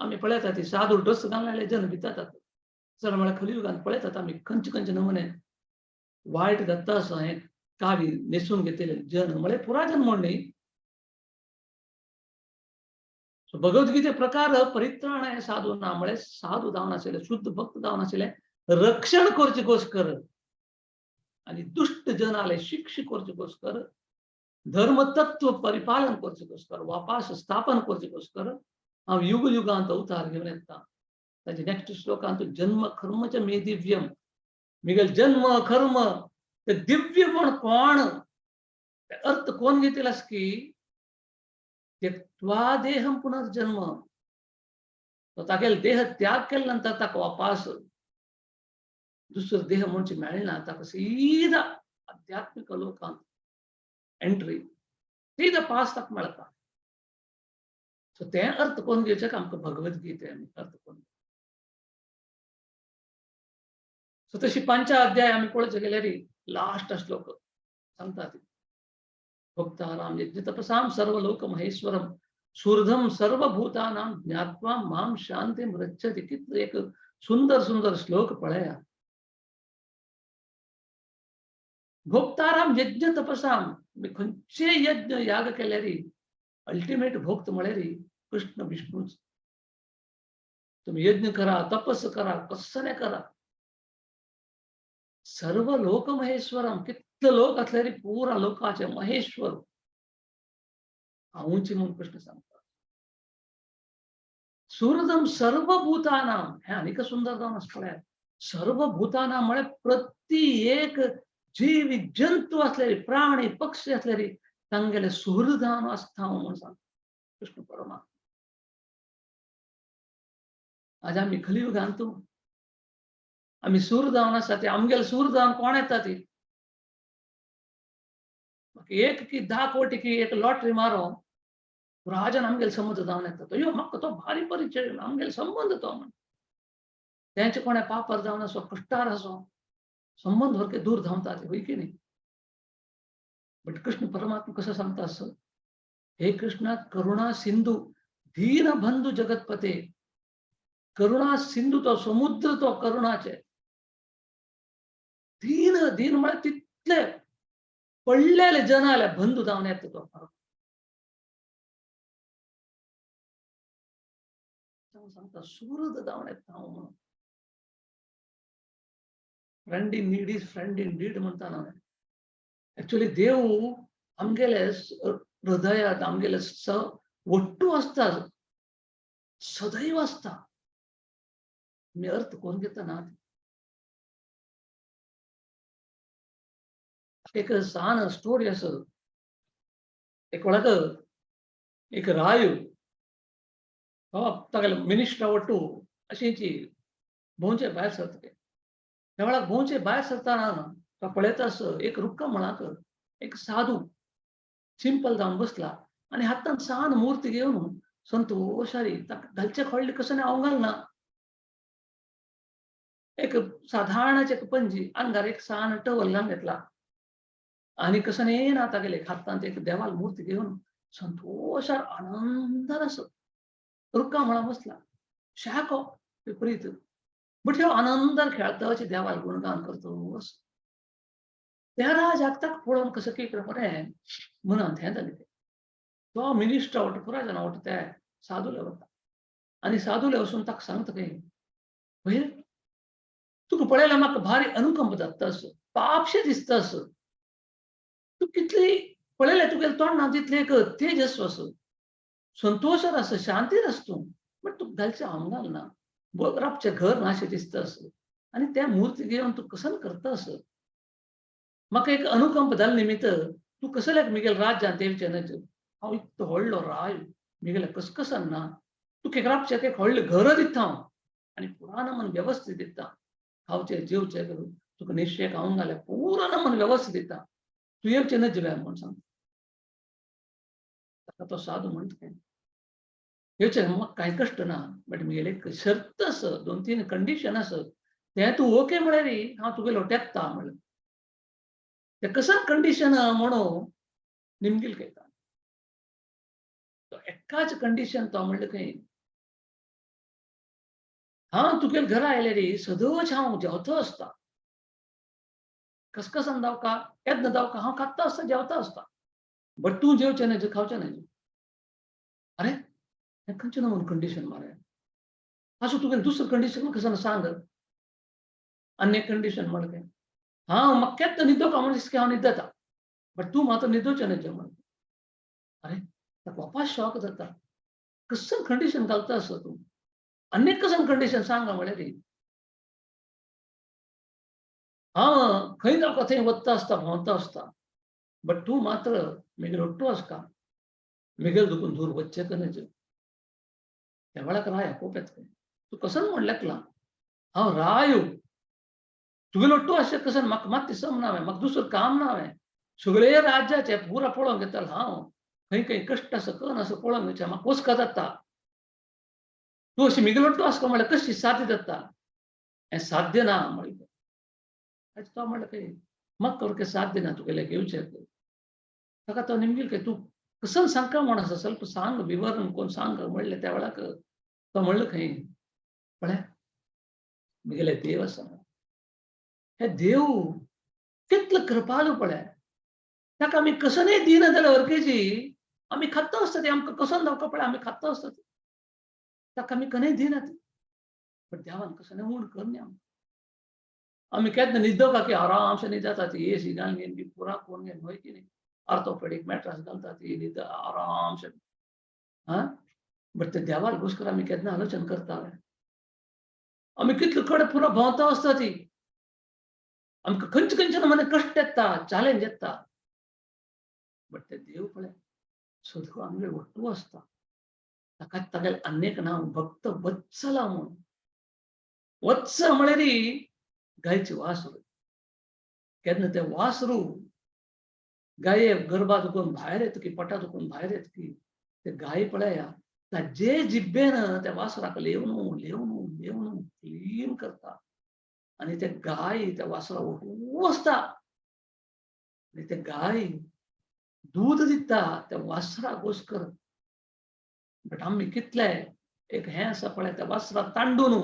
आमी पळयता ती साधू ड्रेस घाललेले जन भितात. सर म्हळ्यार कलियुगांत पळयतात आमी खंयचे खंयचे नमुने वायट जाता आसा. हें कावी न्हेसून घेतलेले जन म्हळ्यार पुरा जन म्हण न्ही. सो भगवद्गीते प्रकार परित्राण आहे साधू ना म्हळ्यार साधू जावन आशिल्ले, शुद्ध भक्त जावन आशिल्ले, रक्षण करचे गोस्कर आनी दुश्ट जनाले शिक्ष करचे गोस्कर, धर्मतत्व परिपालन करचे गोस्कर, वापास स्थापन करचे गोस्कर हांव युग युगांत अवतार घेवन येता. ताचे नेक्स्ट श्लोकांत जन्म कर्मच मे दिव्यम, मिगेल जन्म कर्म ते दिव्य म्हण कोण अर्थ कोण घेतला की त्यक्त्वा देहम पुनर्जन्म, तो तागेल देह त्याग केले नंतर ताका वापास दुसरो देह म्हणचे मेळना, ताका सीधा आध्यात्मिक लोकांत एंट्री, सीधा पास ताका मेळटा. सो तें अर्थ कोण घेवचें आमकां भगवद्गीते आमी अर्थ कोण. सो तशी पंच अध्याय आमी पळोवचे गेल्यार लास्ट श्लोक सांगता ती भक्ताराम यज्ञ तपसाम सर्वलोक महेश्वरम सुहृदम सर्वभूतानां ज्ञात्वा मां शांतिं रच्छति. कितलो एक सुंदर सुंदर श्लोक पळया. भोक्ताराम यज्ञ तपसाम, खंयचे यज्ञ याग केल्यारी अल्टिमेट भोक्त म्हळ्यार कृष्ण विष्णूच. तुम्ही यज्ञ करा, तपस करा, कसने करा, सर्व लोक महेश्वरम, कितले लोक असल्यारी पुरा लोकाचे महेश्वर हांवूच म्हणून कृष्ण सांगता. सुहृदम सर्वभूतानां, हे आनीक सुंदर जावन आसा पळयात. सर्वभूतानां म्हळ्यार प्रत्येक जीव जंतू असलेली, प्राणी पक्षी असलेली तांगेले सुहृदान आसता म्हणून सांगता कृष्ण परमात्मा. आज आमी कलियुगांत आमी सुहृदान आसा ते आमगेले सुहृदान कोण येता ती एक की 10 कोटी की एक लॉटरी मारो राजन आमगेले संबंद जावन येता तो यो म्हाका तो भारी परिचय आमगेले संबंध तो म्हण तेंचे कोणे पापर जावन आसो, कश्टार आसो, संबंध सारके दूर धांवता ते, होय की न्ही? बट कृष्ण परमात्मा कसं सांगता असं, हे कृष्णा करुणा सिंधू दीन बंधू जगतपते, करुणा सिंधू तो समुद्र तो करुणाचे, दीन दीन म्हळ्यार तितले पडलेले जनाले बंधू जावन येता तो. सांगता सुहृद जावन येता हांव म्हणून. Friend in need is friend in deed म्हणटा ना. एक्चुअली देव आमगेले हृदयात आमगेले ಒಟ್ಟು आसता, सदैव आसता. मी अर्थ कोण घेता ना. एक सान स्टोरी आसा. एक वेळाक एक राय तागेले मिनिस्टर ಒಟ್ಟು अशीची भोंवचे भायर सरता. त्या वेळाक भोंवचे भायर सरतना तो पळयता एक रुक्का म्हळाक एक साधू सिंपल जावन बसला आनी हातान सान मूर्ती घेवन संतोशारी ताका घालचे खोडले कसं हांव घालना. एक साधारणाचे एक पंजी आंगार एक सान टवल घालून घेतला आनी कसं ना तागेले हातान एक देवाल मूर्ती घेवन संतोशार आनंदान असो रुक्का म्हणा बसला. शाको विपरीत बट ह्यो आनंदान खेळता अशें देवाल गुणगान करतो असो. त्या राजाक ताका पळोवन कसं की बरें मनांत हें जालें. तो मिनिस्टर वट पुराय जाणा वट ते साधूले वता आनी साधूले वचून ताका सांगता खंय, भयर तुका पळयल्यार म्हाका भारी अनुकंप जाता असो, पापशें दिसता असो, तूं कितली पळयल्यार तुगेलें तोंडांत तितलें एक तेजस्व असो, संतोशात आसा, शांतीत आसा तूं, बट तुका घालचें हांव घालना, राबचें घर ना अशें दिसता असो आनी त्या मूर्ती घेवन तूं कसन करता असो, म्हाका एक अनुकंप जालें निमित्त तूं कसल्याक मिगेल राज्यांत येवचें न्हय, हांव इतलो व्हडलो राय मिगेले कसकसन ना, तुका एक राबचें एक व्हडलें घर दिता हांव आनी पुराण मन वेवस्थीत दिता, खावचें जेवचें करून तुका निश्चय खावंक घालें पुराण मन वेवस्थीत दिता, तूं येवचें न्हय जिव्या म्हूण सांगता. ताका तो साधू म्हणटा खंय, येवचें म्हाका कांय कश्ट ना, बट मिगेले एक शर्त आसा, 2-3 कंडिशन आसा, तें तूं ओके म्हळ्यार हांव तुगेलो टेकता म्हणलें. तें कसं कंडिशन म्हणून निमगील कळटा. एकाच कंडिशन तो म्हणलें खंय, हांव तुगेले घरा आयले सदोच हांव जेवतो आसता, कसकसान दावका येदना दावका हांव खात्ता आसता जेवता आसता, बट तूं जेवचें न्हय खावचें न्हय. अरे हें खंयचें नमून कंडिशन मरे? आसूं, तुगे दुसरें कंडिशन म्हाका सांग. आनी एक कंडिशन म्हणलें, हांव म्हाका केन्ना न्हिदो का म्हणून हांव न्हिदता, बट तूं मात्र न्हिदोचें न्हय म्हणून. अरे, ताका वापास शॉक जाता. कसं कंडिशन घालता आसो तूं? आनी कसं कंडिशन सांग म्हळ्यार, हांव खंय जावका थंय वता आसता, भोंवता आसता, बट तूं मात्र मेगेल ഒट्टू आसका, मेगेल दुखून दूर वच्चें न्हय. त्या वेळाक राया कोप येता. तूं कसं म्हणलें हांव रायो तुगेलो ఒट्टू अशें कसं? म्हाका मात सम ना, म्हाका दुसरें काम ना. सगळे राज्याचे पुरा पळोवंक घेतालो हांव, खंय खंय कश्ट आसा कन आसा पळोवंक घेवचें, म्हाका वचका जाता. तूं अशी मिगेलो ఒट्टू आसका म्हणल्यार कशी साध्य जाता? हें साध्य ना म्हणलें. तो म्हणलें खंय म्हाका खबर साध्य ना तुगेलें घेवचें. ताका तो निमगील काय तूं कसं सांगका म्हण आसा, ಸ್ವಲ್ಪ सांग, विवरण कोण सांग म्हणलें. त्या वेळाक तो म्हणलो खंय, पळय मिगेले देव आसा, हे देव कितलो कृपालू पळय, ताका आमी कसनय दिना जाल्यार वरकेची आमी खाता आसता ती, आमकां कसोन धांवका पळय आमी खाता आसता ती, ताका आमी कनय दिनात, बट देवान कसनय उण करनी आमकां. आमी केन्ना न्हिदो का की आरामसे न्हिदता ती, एसी घालून घेवन बी पुरा करून घेवन, हय की न्ही? ऑर्थोपेडीक मॅट्रस घालता ती, न्हिद आरामसे. हा, बट ते देवाक गोस्कर आमी केन्ना आलोचन करता? आमी कितले कडेन पुरो भोंवता आसता ती, आमकां खंयचे खंयचे नमुने कश्ट येता, चॅलेंज येता, बट ते देव पळय सदूं आमगेर ಒಟ್ಟು आसता. ताका तागेलें आनी एक नांव भक्त वत्सला म्हणून. वत्स म्हळ्यार गायची वासरू. केन्ना ते वासरू गाये गर्भा दुखून भायर येत की, पोटा दुखून भायर येत की, ते गाय पळया ताजे जिब्बेन त्या वासराक लेवनू लेवनू लेवनू क्लीन करता आनी ते गाय त्या वासरा ओटू आसता आनी ते गाय दूद दिता त्या वासरा गोस्कर. बट आमी कितले एक हें आसा पळय, त्या वासरा तांडून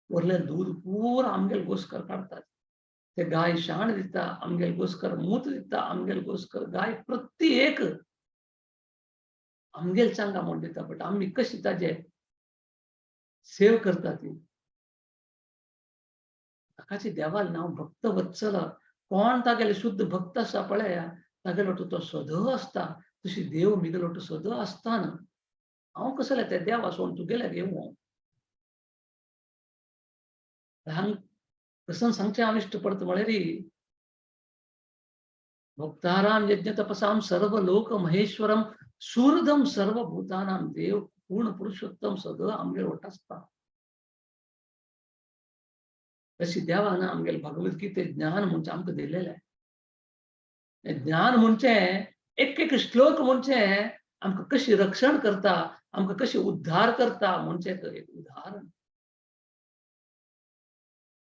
वरलें दूद पुरा आमगेल गोस्कर काडतात. ते गाय शाण दिता आमगेल गोस्कर, मूत दिता आमगेल गोस्कर, गाय प्रति एक आमगेल चांगा म्हूण दिता, बट आमी कशी ताजे सेव करता ती? ताकाची देवाल नांव भक्त वत्सल. कोण तागेले शुद्ध भक्त आसा पळया, तागेलो तो सद आसता. तशी देव मिगेलो सद आसता ना, हांव कसलें ते देवा सोडून तुगेले घेवं? हांग कसं सांगचें हांव इश्ट पडटा म्हळ्यार, भोक्ताराम यज्ञ तपसाम सर्व लोक महेश्वरम सुहृदम सर्व भूतानाम देव पूर्ण पुरुषोत्तम सद आमगेर वट आसता. तशी देवान आमगेले भगवद्गीते ज्ञान म्हणजे आमकां दिलेलें. ज्ञान म्हणजे एक एक श्लोक म्हणजे आमकां कशी रक्षण करता, आमकां कशी उद्धार करता म्हणजे एक उदाहरण.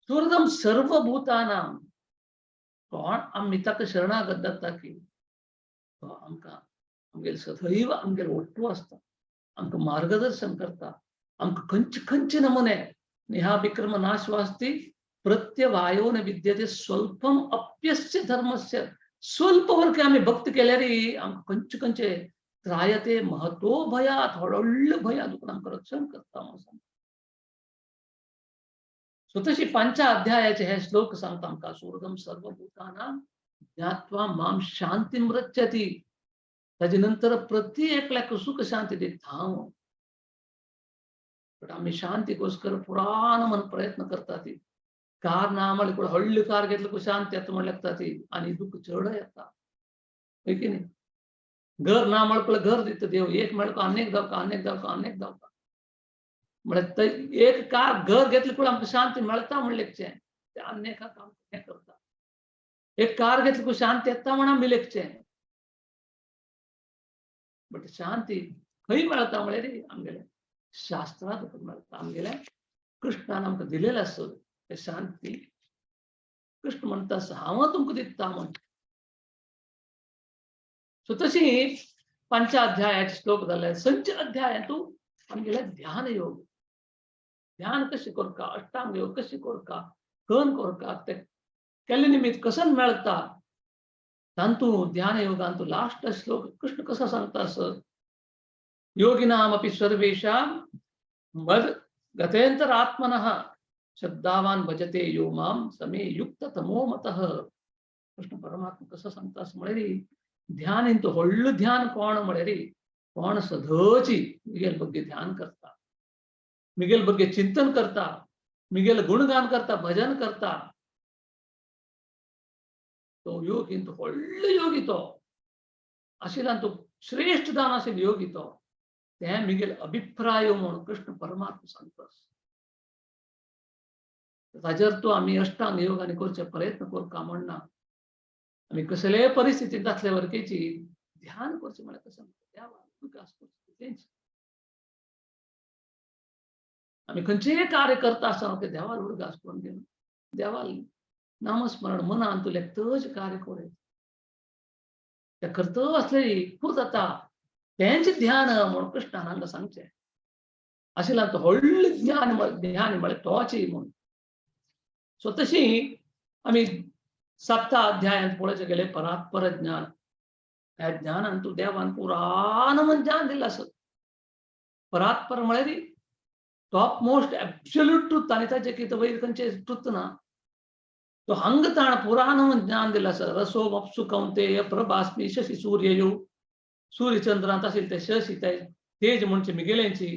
सुहृदम सर्व भूतानाम, कोण आमी ताका शरणागत जाता की तो आमकां आमगेल सदैव आमगेल ಒಟ್ಟು आसता, आमकां मार्गदर्शन करता, आमकां खंयचे खंयचे नमुने नेहा विक्रम नाश्वास्ति प्रत्यवायो न विद्यते स्वल्पम अप्यस्य धर्मस्य. स्वल्प वर्ग आमी भक्त केल्यार आमकां खंयचे खंयचे त्रायते महतो भयात, व्हडले भया दुखून आमकां रक्षण करता म्हणून सांगता. स्वतःशी पांचा अध्यायाचे हे श्लोक सांगता आमकां, सुहृदम सर्वभूतानां ज्ञात्वा माम शांतीं रक्षति. ताजे नंतर प्रति एकल्याक सुख शांती दिता हांव. बट आमी शांतीಗೋस्कर पुराण मन प्रयत्न करता ती. कार ना म्हणल्यार कोण व्हडली कार घेतली शांती येता म्हणल्यार लागता ती, आनी दुःख चड येता, हय की न्ही? घर ना म्हणल्यार घर दिता देव, एक मेळका आनेक धांवका, आनेक धांवका, आनेक धांवका. म्हळ्यार एक कार घर घेतली पण आमकां शांती मेळटा म्हणलें ते आनेक काम हें करता. एक कार घेतली शांती येता म्हण आमी लेखचें, बट शांती खंय मेळटा म्हळ्यार आमगेले शास्त्रांत मेळटा. आमगेले कृष्णान आमकां दिलेलें आसा ते शांती. कृष्ण म्हणटा हांव तुमकां दिता म्हण. सो तशी पंचाध्यायाचे श्लोक जाले. संच अध्यायांतू आमगेले ध्यान योग, ध्यान कशें करका, अष्टांग योग कशें करका, कन करका, ते केल्ले निमित्त कसन मेळटा. तांतू ध्यान योगांतू लास्ट श्लोक कृष्ण कसो सांगता असो, योगिनामपि सर्वेषां मद गतेन्तरात्मनः श्रद्धावान भजते यो माम समे युक्त तमो मतः. कृष्ण परमात्मा कसं सांगता म्हळ्यार ध्यान इंत व्हडलो ध्यान कोण म्हळ्यार कोण सदची मिगेल ಬಗ್ಗೆ ध्यान करता, मिगेल ಬಗ್ಗೆ चिंतन करता, मिगेल गुणगान करता, भजन करता, तो योगी तो व्हडलो योगी तो आशिल्ल्यान तो श्रेष्ठ जावन आशिल्लो योगी तो ते मिगेल अभिप्राय म्हणून कृष्ण परमात्मा सांगता. ताजेर तो आमी अष्टांग योग आनी करचे प्रयत्न करका म्हणना. आमी कसलेय परिस्थितींत आसले वरकेची ध्यान करचें म्हळ्यार कशें देवा विकास करचो तेंच. आमी खंयचेय कार्य करता आसतना तें देवाल उडगास करून घेवन देवाल नामस्मरण मनान तुलें तज कार्य करूं तें करता आसलें पूर जाता तेंच ध्यान म्हणून कृष्णान हांगा सांगचें आशिल्ल्यान तो व्हडलें ज्ञान ध्यान म्हळ्यार तोच म्हणून. सो तशी आमी सातव्या अध्यायांत पळोवचें गेले परात्पर ज्ञान. ह्या ज्ञानान तूं देवान पुराण म्हण ज्ञान दिल्लें आसा. परात्पर म्हळ्यार टॉप मोस्ट एब्सोल्यूट ट्रूथ आनी ताचे कितें वयर खंयचें ट्रूथ ना. तो हांगा ताण पुराण म्हण ज्ञान दिल्लें आसा. रसो मप्सु कौंतेय प्रभास्मी शशी सूर्ययो सूर्यचंद्रांत आशिल्ले ते शशी ते तेज म्हणचे मिगेल्यांची,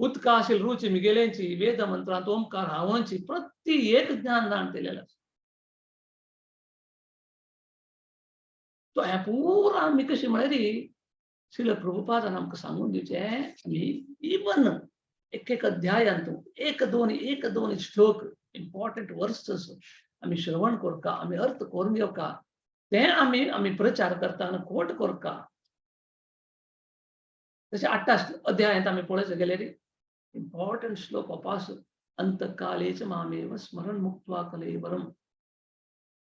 उदका आशिल्ली रुची मिगेल्यांची, वेद मंत्रांत ओंकार हांवांची प्रति एक ज्ञान दान दिलेलें आसा. तो हें पुरा आमी कशें म्हळ्यार श्रील प्रभुपादान आमकां सांगून दिवचें आमी इवन एक एक अध्यायांत एक दोन श्लोक इम्पॉर्टंट वर्सेस आमी श्रवण करका, आमी अर्थ करून घेवका, ते आमी आमी प्रचार करता आनी कोट करका. तशें आठ्या अध्यायांत आमी पळोवचें गेल्यार इम्पॉर्टंट श्लोक अपास अंतकालेच मामेव स्मरण मुक्त्वा कलेवरम.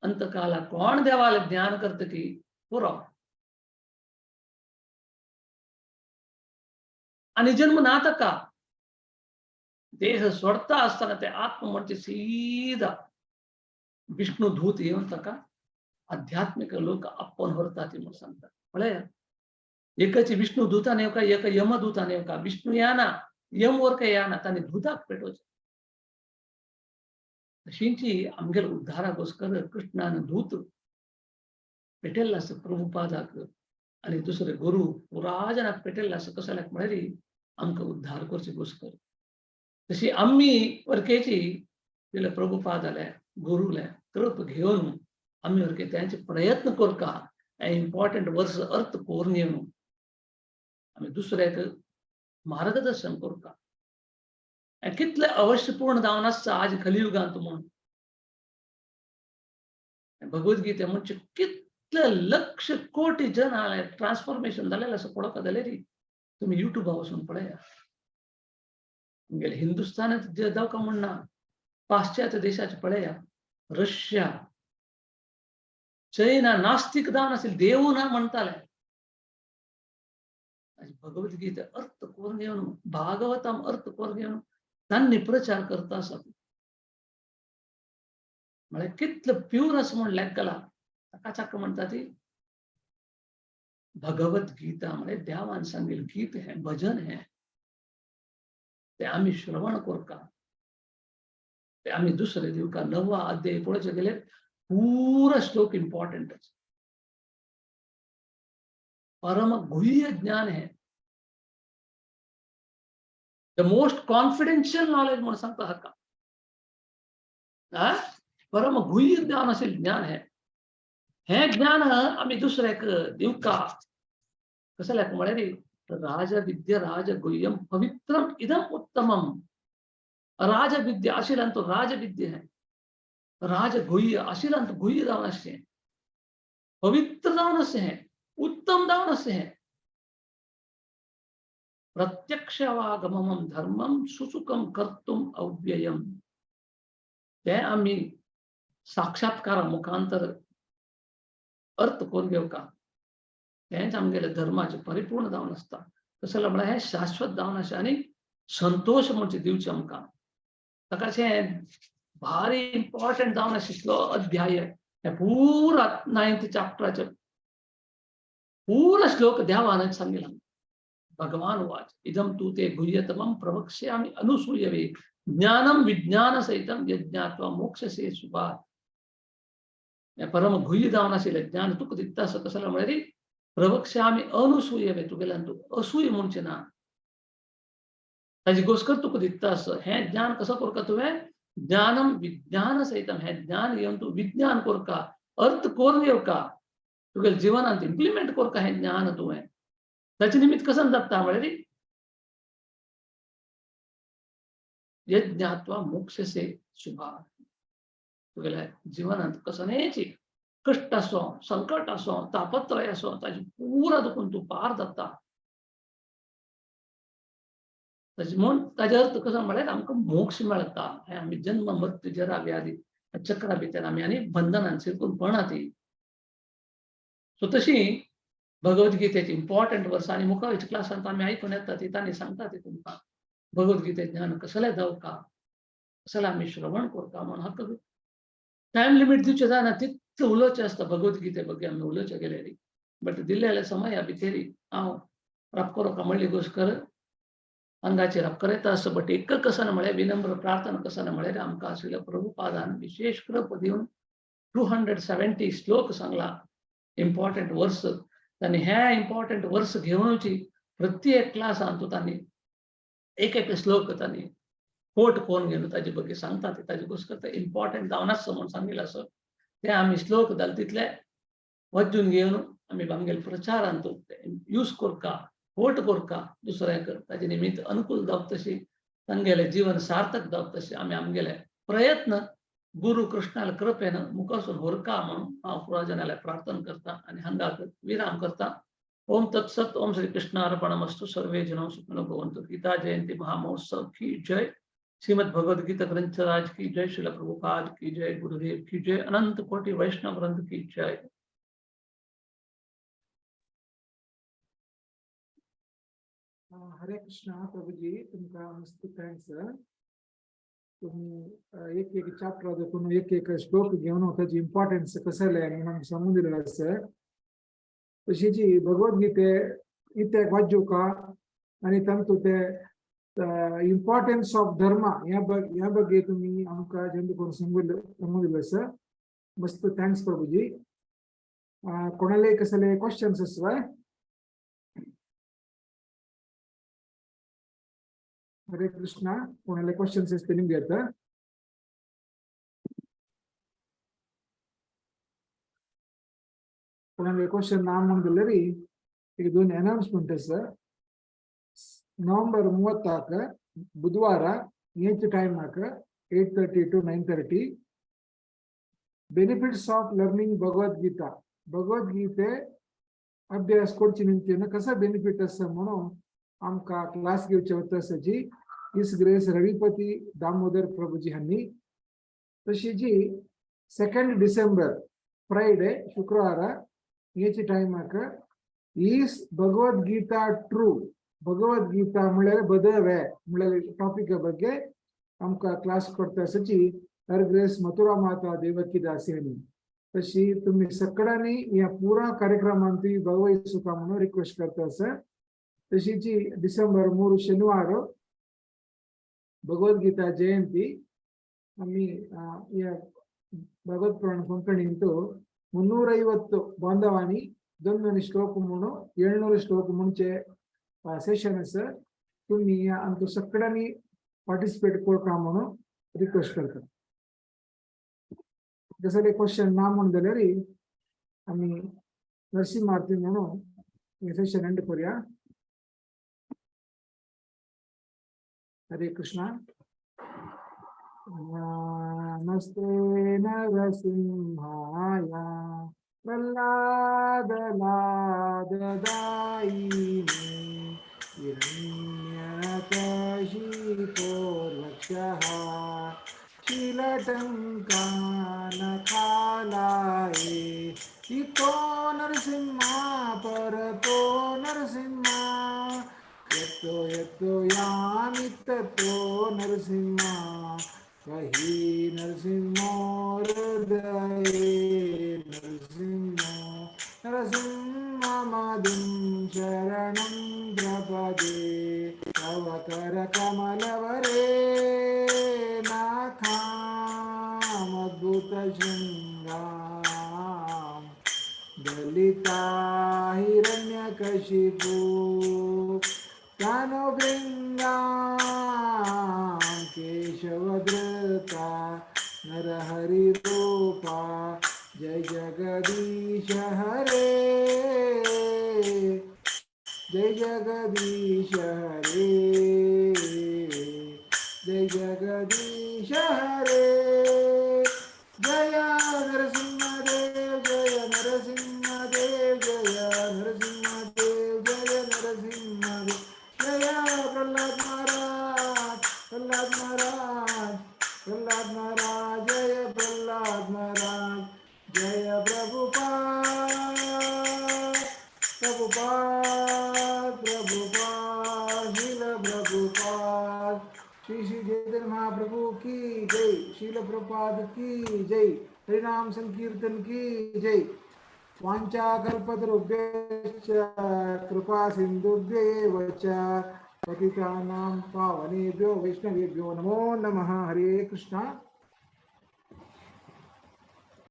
अंतकाला कोण देवाला ज्ञान करता की पुरो आनी जन्म ना ताका देह सोडता आसतना ते आत्म म्हणजे सीधा विष्णु दूत येवन ताका आध्यात्मिक लोक आपोवन व्हरता ती म्हणून सांगता. म्हळ्यार एकाची विष्णु दूतान येवका, एका यमदूतान येवका. विष्णु येना, यम वर काय येना, ताणें दूताक पेटोवचें. तशींची आमगेल्या उद्धाराकोस्कर कृष्णान दूत पेटयल्लो आसा प्रभुपादाक आनी दुसरे गुरु पुराजनाक पेटयल्लो आसा. कसल्याक म्हळ्यार आमकां उद्धार करचे गोस्कर. तशी आमी वरकेची प्रभुपादाले गुरुले कृप घेवन आमी वरके त्यांचे प्रयत्न करका इम्पॉर्टंट वर्स अर्थ करून घेवन आमी दुसऱ्याक मार्गदर्शन करका. कितले अवश्य पूर्ण जावन आसता आज कलियुगांत म्हूण भगवद्गीते म्हणजे कितले लक्ष कोटी जन ट्रान्सफॉर्मेशन जालेलें आसा पळोवपा जाल्यार तुमी युट्यूबा वचून पळया. आमगेले हिंदुस्थानांत जावका म्हण ना, पाश्चात्य देशाचे पळया, रशिया, चैना नास्तिक जावन आशिल्ले, देव ना म्हणटाले. भगवद्गीता अर्थ करून घेवन भागवतम अर्थ करून घेवन तांणी प्रचार करता आसा. म्हळ्यार कितले प्यूर आसा म्हूण लेखला ताका चाक म्हणटा ती भगवद्गीता. म्हळ्यार देवान सांगिल्लें गीत हें, भजन हें, ते आमी श्रवण करका, ते आमी दुसरे दिवका. नवा अध्याय पळोवचे गेल्यार पुरा श्लोक इम्पॉर्टंट आसा. परम गुह्य ज्ञान है, the most confidential knowledge म्हणून सांगता हाका. परम गुह्य ज्ञान असेल ज्ञान है. हे ज्ञान आमी दुसऱ्याक दिवका. कसल्याक म्हळ्यार राजविद्या राजगुह्यम पवित्रम इदम उत्तमम. राजविद्या आशिल्ल्यान तो राजविद्या है, राजगुह्य आशिल्ल्यान तो गुह्य जावन आसचें, पवित्र जावन आसचें, हें उत्तम जावन आसचें. हें प्रत्यक्षवागमम धर्मम सुसुखम कर्तुम अव्ययम. ते आमी साक्षात्कारा मुखांतर अर्थ करून घेवका. तेंच आमगेले धर्माचे परिपूर्ण जावन आसता. तशें म्हळ्यार हें शाश्वत जावन आसा आनी संतोश म्हणजे दिवचें आमकां. ताका अशें भारी इम्पॉर्टंट जावन आशिल्लो अध्याय हे पुरा नायन्थ चॅप्टराचे पुरा श्लोक देवान सांगिला. भगवान उवाच इदं तु ते गुह्यतमं प्रवक्ष्यामि अनुसूयवे ज्ञानं विज्ञान सहितं यज्ञात्वा मोक्षसे शुभात्. हें परम गुह्य जावन आशिल्लें ज्ञान तुका दिता आसा. कसलें म्हळ्यार प्रवक्ष्यामि अनुसूयवे, तुगेल्यान तूं असूय म्हणचें ना, ताजी गोस्कर तुका दिता आसा. हें ज्ञान कसो करका तुवें? ज्ञानम विज्ञान सहितम, हें ज्ञान घेवन तूं विज्ञान करका, अर्थ करून घेवका, तुगेल्या जिवनांत इम्प्लिमेंट करका हें ज्ञान तुवें. ताचे निमित्त कसं जाता म्हळ्यार यज्ञात्वा मोक्षसे शुभा. तुगेल्या जिवनांत कसलेंच कश्ट आसो, संकट आसो, तापत्रय आसो, ताजे पुरा दुखून तूं पार जाता. ताजे म्हूण ताजे अर्थ कसो म्हळ्यार आमकां मोक्ष मेळटा. हें आमी जन्म मृत्यू जरा व्याधी चक्रा भितर आमी आनी बंधनान शिरकून पडना ती. सो तशी भगवद्गीतेची इम्पॉर्टंट वर्स आनी मुखावयच्या क्लासांत आमी आयकून येता ती तांणी सांगता ती तुमकां भगवद्गीते ज्ञान कसलें जावका, कसलें आमी श्रवण करता म्हूण. हाका टायम लिमीट दिवचें जायना, तितलें उलोवचें आसता भगवद्गीते ಬಗ್ಗೆ आमी उलोवचें गेल्यार. बट दिल्लेल्या समया भितरी हांव रापको म्हणली गोश्ट कर अंगाचेर करता आसा. बट एक कसन म्हळ्यार विनम्र प्रार्थना कसन म्हळ्यार आमकां आशिल्ल्या प्रभुपादान विशेष कृप दिवन 270 श्लोक सांगला इम्पॉर्टंट वर्स. तांणी हे इम्पॉर्टंट वर्स घेवनची प्रत्येक क्लासांत तांणी एक एक श्लोक तांणी कोट कोण घेवन ताजे ಬಗ್ಗೆ सांगता. ते ताजे गोश्ट करता इम्पॉर्टंट जावन आसा म्हूण सांगिल्लें आसा. ते आमी श्लोक जाले तितले वचून घेवन आमी आमगेले प्रचारांत यूज करका, कोट करका दुसऱ्यांक, ताजे निमित्त अनुकूल जावप तशी तांगेलें जीवन सार्थक जावप तशें आमी आमगेले प्रयत्न गुरु कृष्णाल्या कृपेन मुखासून होरका म्हणून हांव पुराजनाल्या प्रार्थना करता आनी हांगाक विराम करता. ओम तत्सत. ओम श्री कृष्ण अर्पणमस्तु. सर्वे जनो सुखिनो भवन्तु. गीता जयंती महामहोत्सव की जय. श्रीमद् भगवद गीता ग्रंथराज की जय. श्रील प्रभुपाद की जय. गुरुदेव की जय. अनंत कोटि वैष्णव वृंद की जय. हरे कृष्णा प्रभुजी, तुमकां मस्त thanks. तुम्ही एक एक चॅप्टर देखून एक एक श्लोक घेवन ताची इम्पॉर्टन्स कसलें म्हणून आमकां सांगून दिलें आसा. तशीच भगवद्गीते इत्याक वाचूका आनी तांतू ते इम्पॉर्टन्स ऑफ धर्म ह्या ಬಗ್ಗೆ तुम्ही आमकां जेन्ना करून सांगून दिलें आसा. मस्त thanks Prabhuji. कोणाले कसले क्वेश्चन्स आसा? हरे कृष्णा. कोणाले क्वेश्चन्स असतील निमगे आता. कोणाले क्वेश्चन ना म्हणून दिलेरी ಈಗ दोन अनाउन्समेंट आसा. नोव्हेंबर 30 बुधवार ಏತ್ ಟೈಮ್ ಹಾಕ 8:30 to 9:30 benefits of learning Bhagavad Gita. Bhagavad Gita अभ्यास करची निमतीन कसा बेनिफिट आसा म्हणून आमकां क्लास घेवचे वता आसा his grace रविपती दामोदर प्रभुजी हांणी. तशी जी 2 डिसेंबर फ्रायडे शुक्रवार हेची टायमाक is Bhagavad Gita true, Bhagavad Gita म्हळ्यार बदवे म्हळ्यार टॉपिका ಬಗ್ಗೆ आमकां क्लास करता आसाची हर ग्रेस मथुरा माता देवकी दासी हांणी. तशी तुम्ही सगळ्यांनी ह्या पुरा कार्यक्रमांत भागवहिसुका म्हणून रिक्वेस्ट करता आसा. तशीच डिसेंबर 3 शनिवार भगवद्गीता जयंती आमी ह्या भगवत पुराण ಕೊಂಕಣಿಂತು 350 ಬಾಂಧವಾನಿ दोन श्लोक म्हणून 700 श्लोक म्हणचे सेशन आसा. तुम्ही आमकां सगळ्यांनी पार्टिसिपेट करता म्हणून रिक्वेस्ट करता. कसले क्वेश्चन ना म्हणून जाल्यार आमी नरसिंह आरती म्हणून सेशन एंड करूया. हरे कृष्णा. नमस्ते नरसिंहाय प्रह्लाद लाददायिने हिरण्यकशिपोर्वक्षः शिलटङ्कानकालाये इतो नरसिंहा परतो नरसिंहा यतो यतो यामि ततो नरसिंहा कही नरसिंहो हृदये नरसिंह नरसिंह आदिं शरणं प्रपदे तव करकमलवरे नाथामद्भुतशृङ्गां दलिता हिरण्यकशिपु तनुभृङ्गां केशवधृता नरहरिरूपा जय जगदीश हरे जय जगदीश हरे जय जगदीश हरे जय नरसिंहदेव जय नरसिंहदेव जय नरसिंहदेव जय नरसिंहदेव जय प्रहलाद महाराज प्रहलाद महाराज प्रहलाद महाराज जय प्रहलाद महाराज जय प्रभुपाद प्रभुपाद प्रभुपाद श्रील प्रभुपाद। श्री श्री चैतन्य महाप्रभु की जय, श्रील प्रभुपाद की जय, हरिनाम संकीर्तन की जय। वाञ्छाकल्पतरुभ्यश्च कृपा सिन्धुभ्य एव च पतितानां पावनेभ्यो वैष्णवेभ्यो नमो नमः। हरे कृष्ण।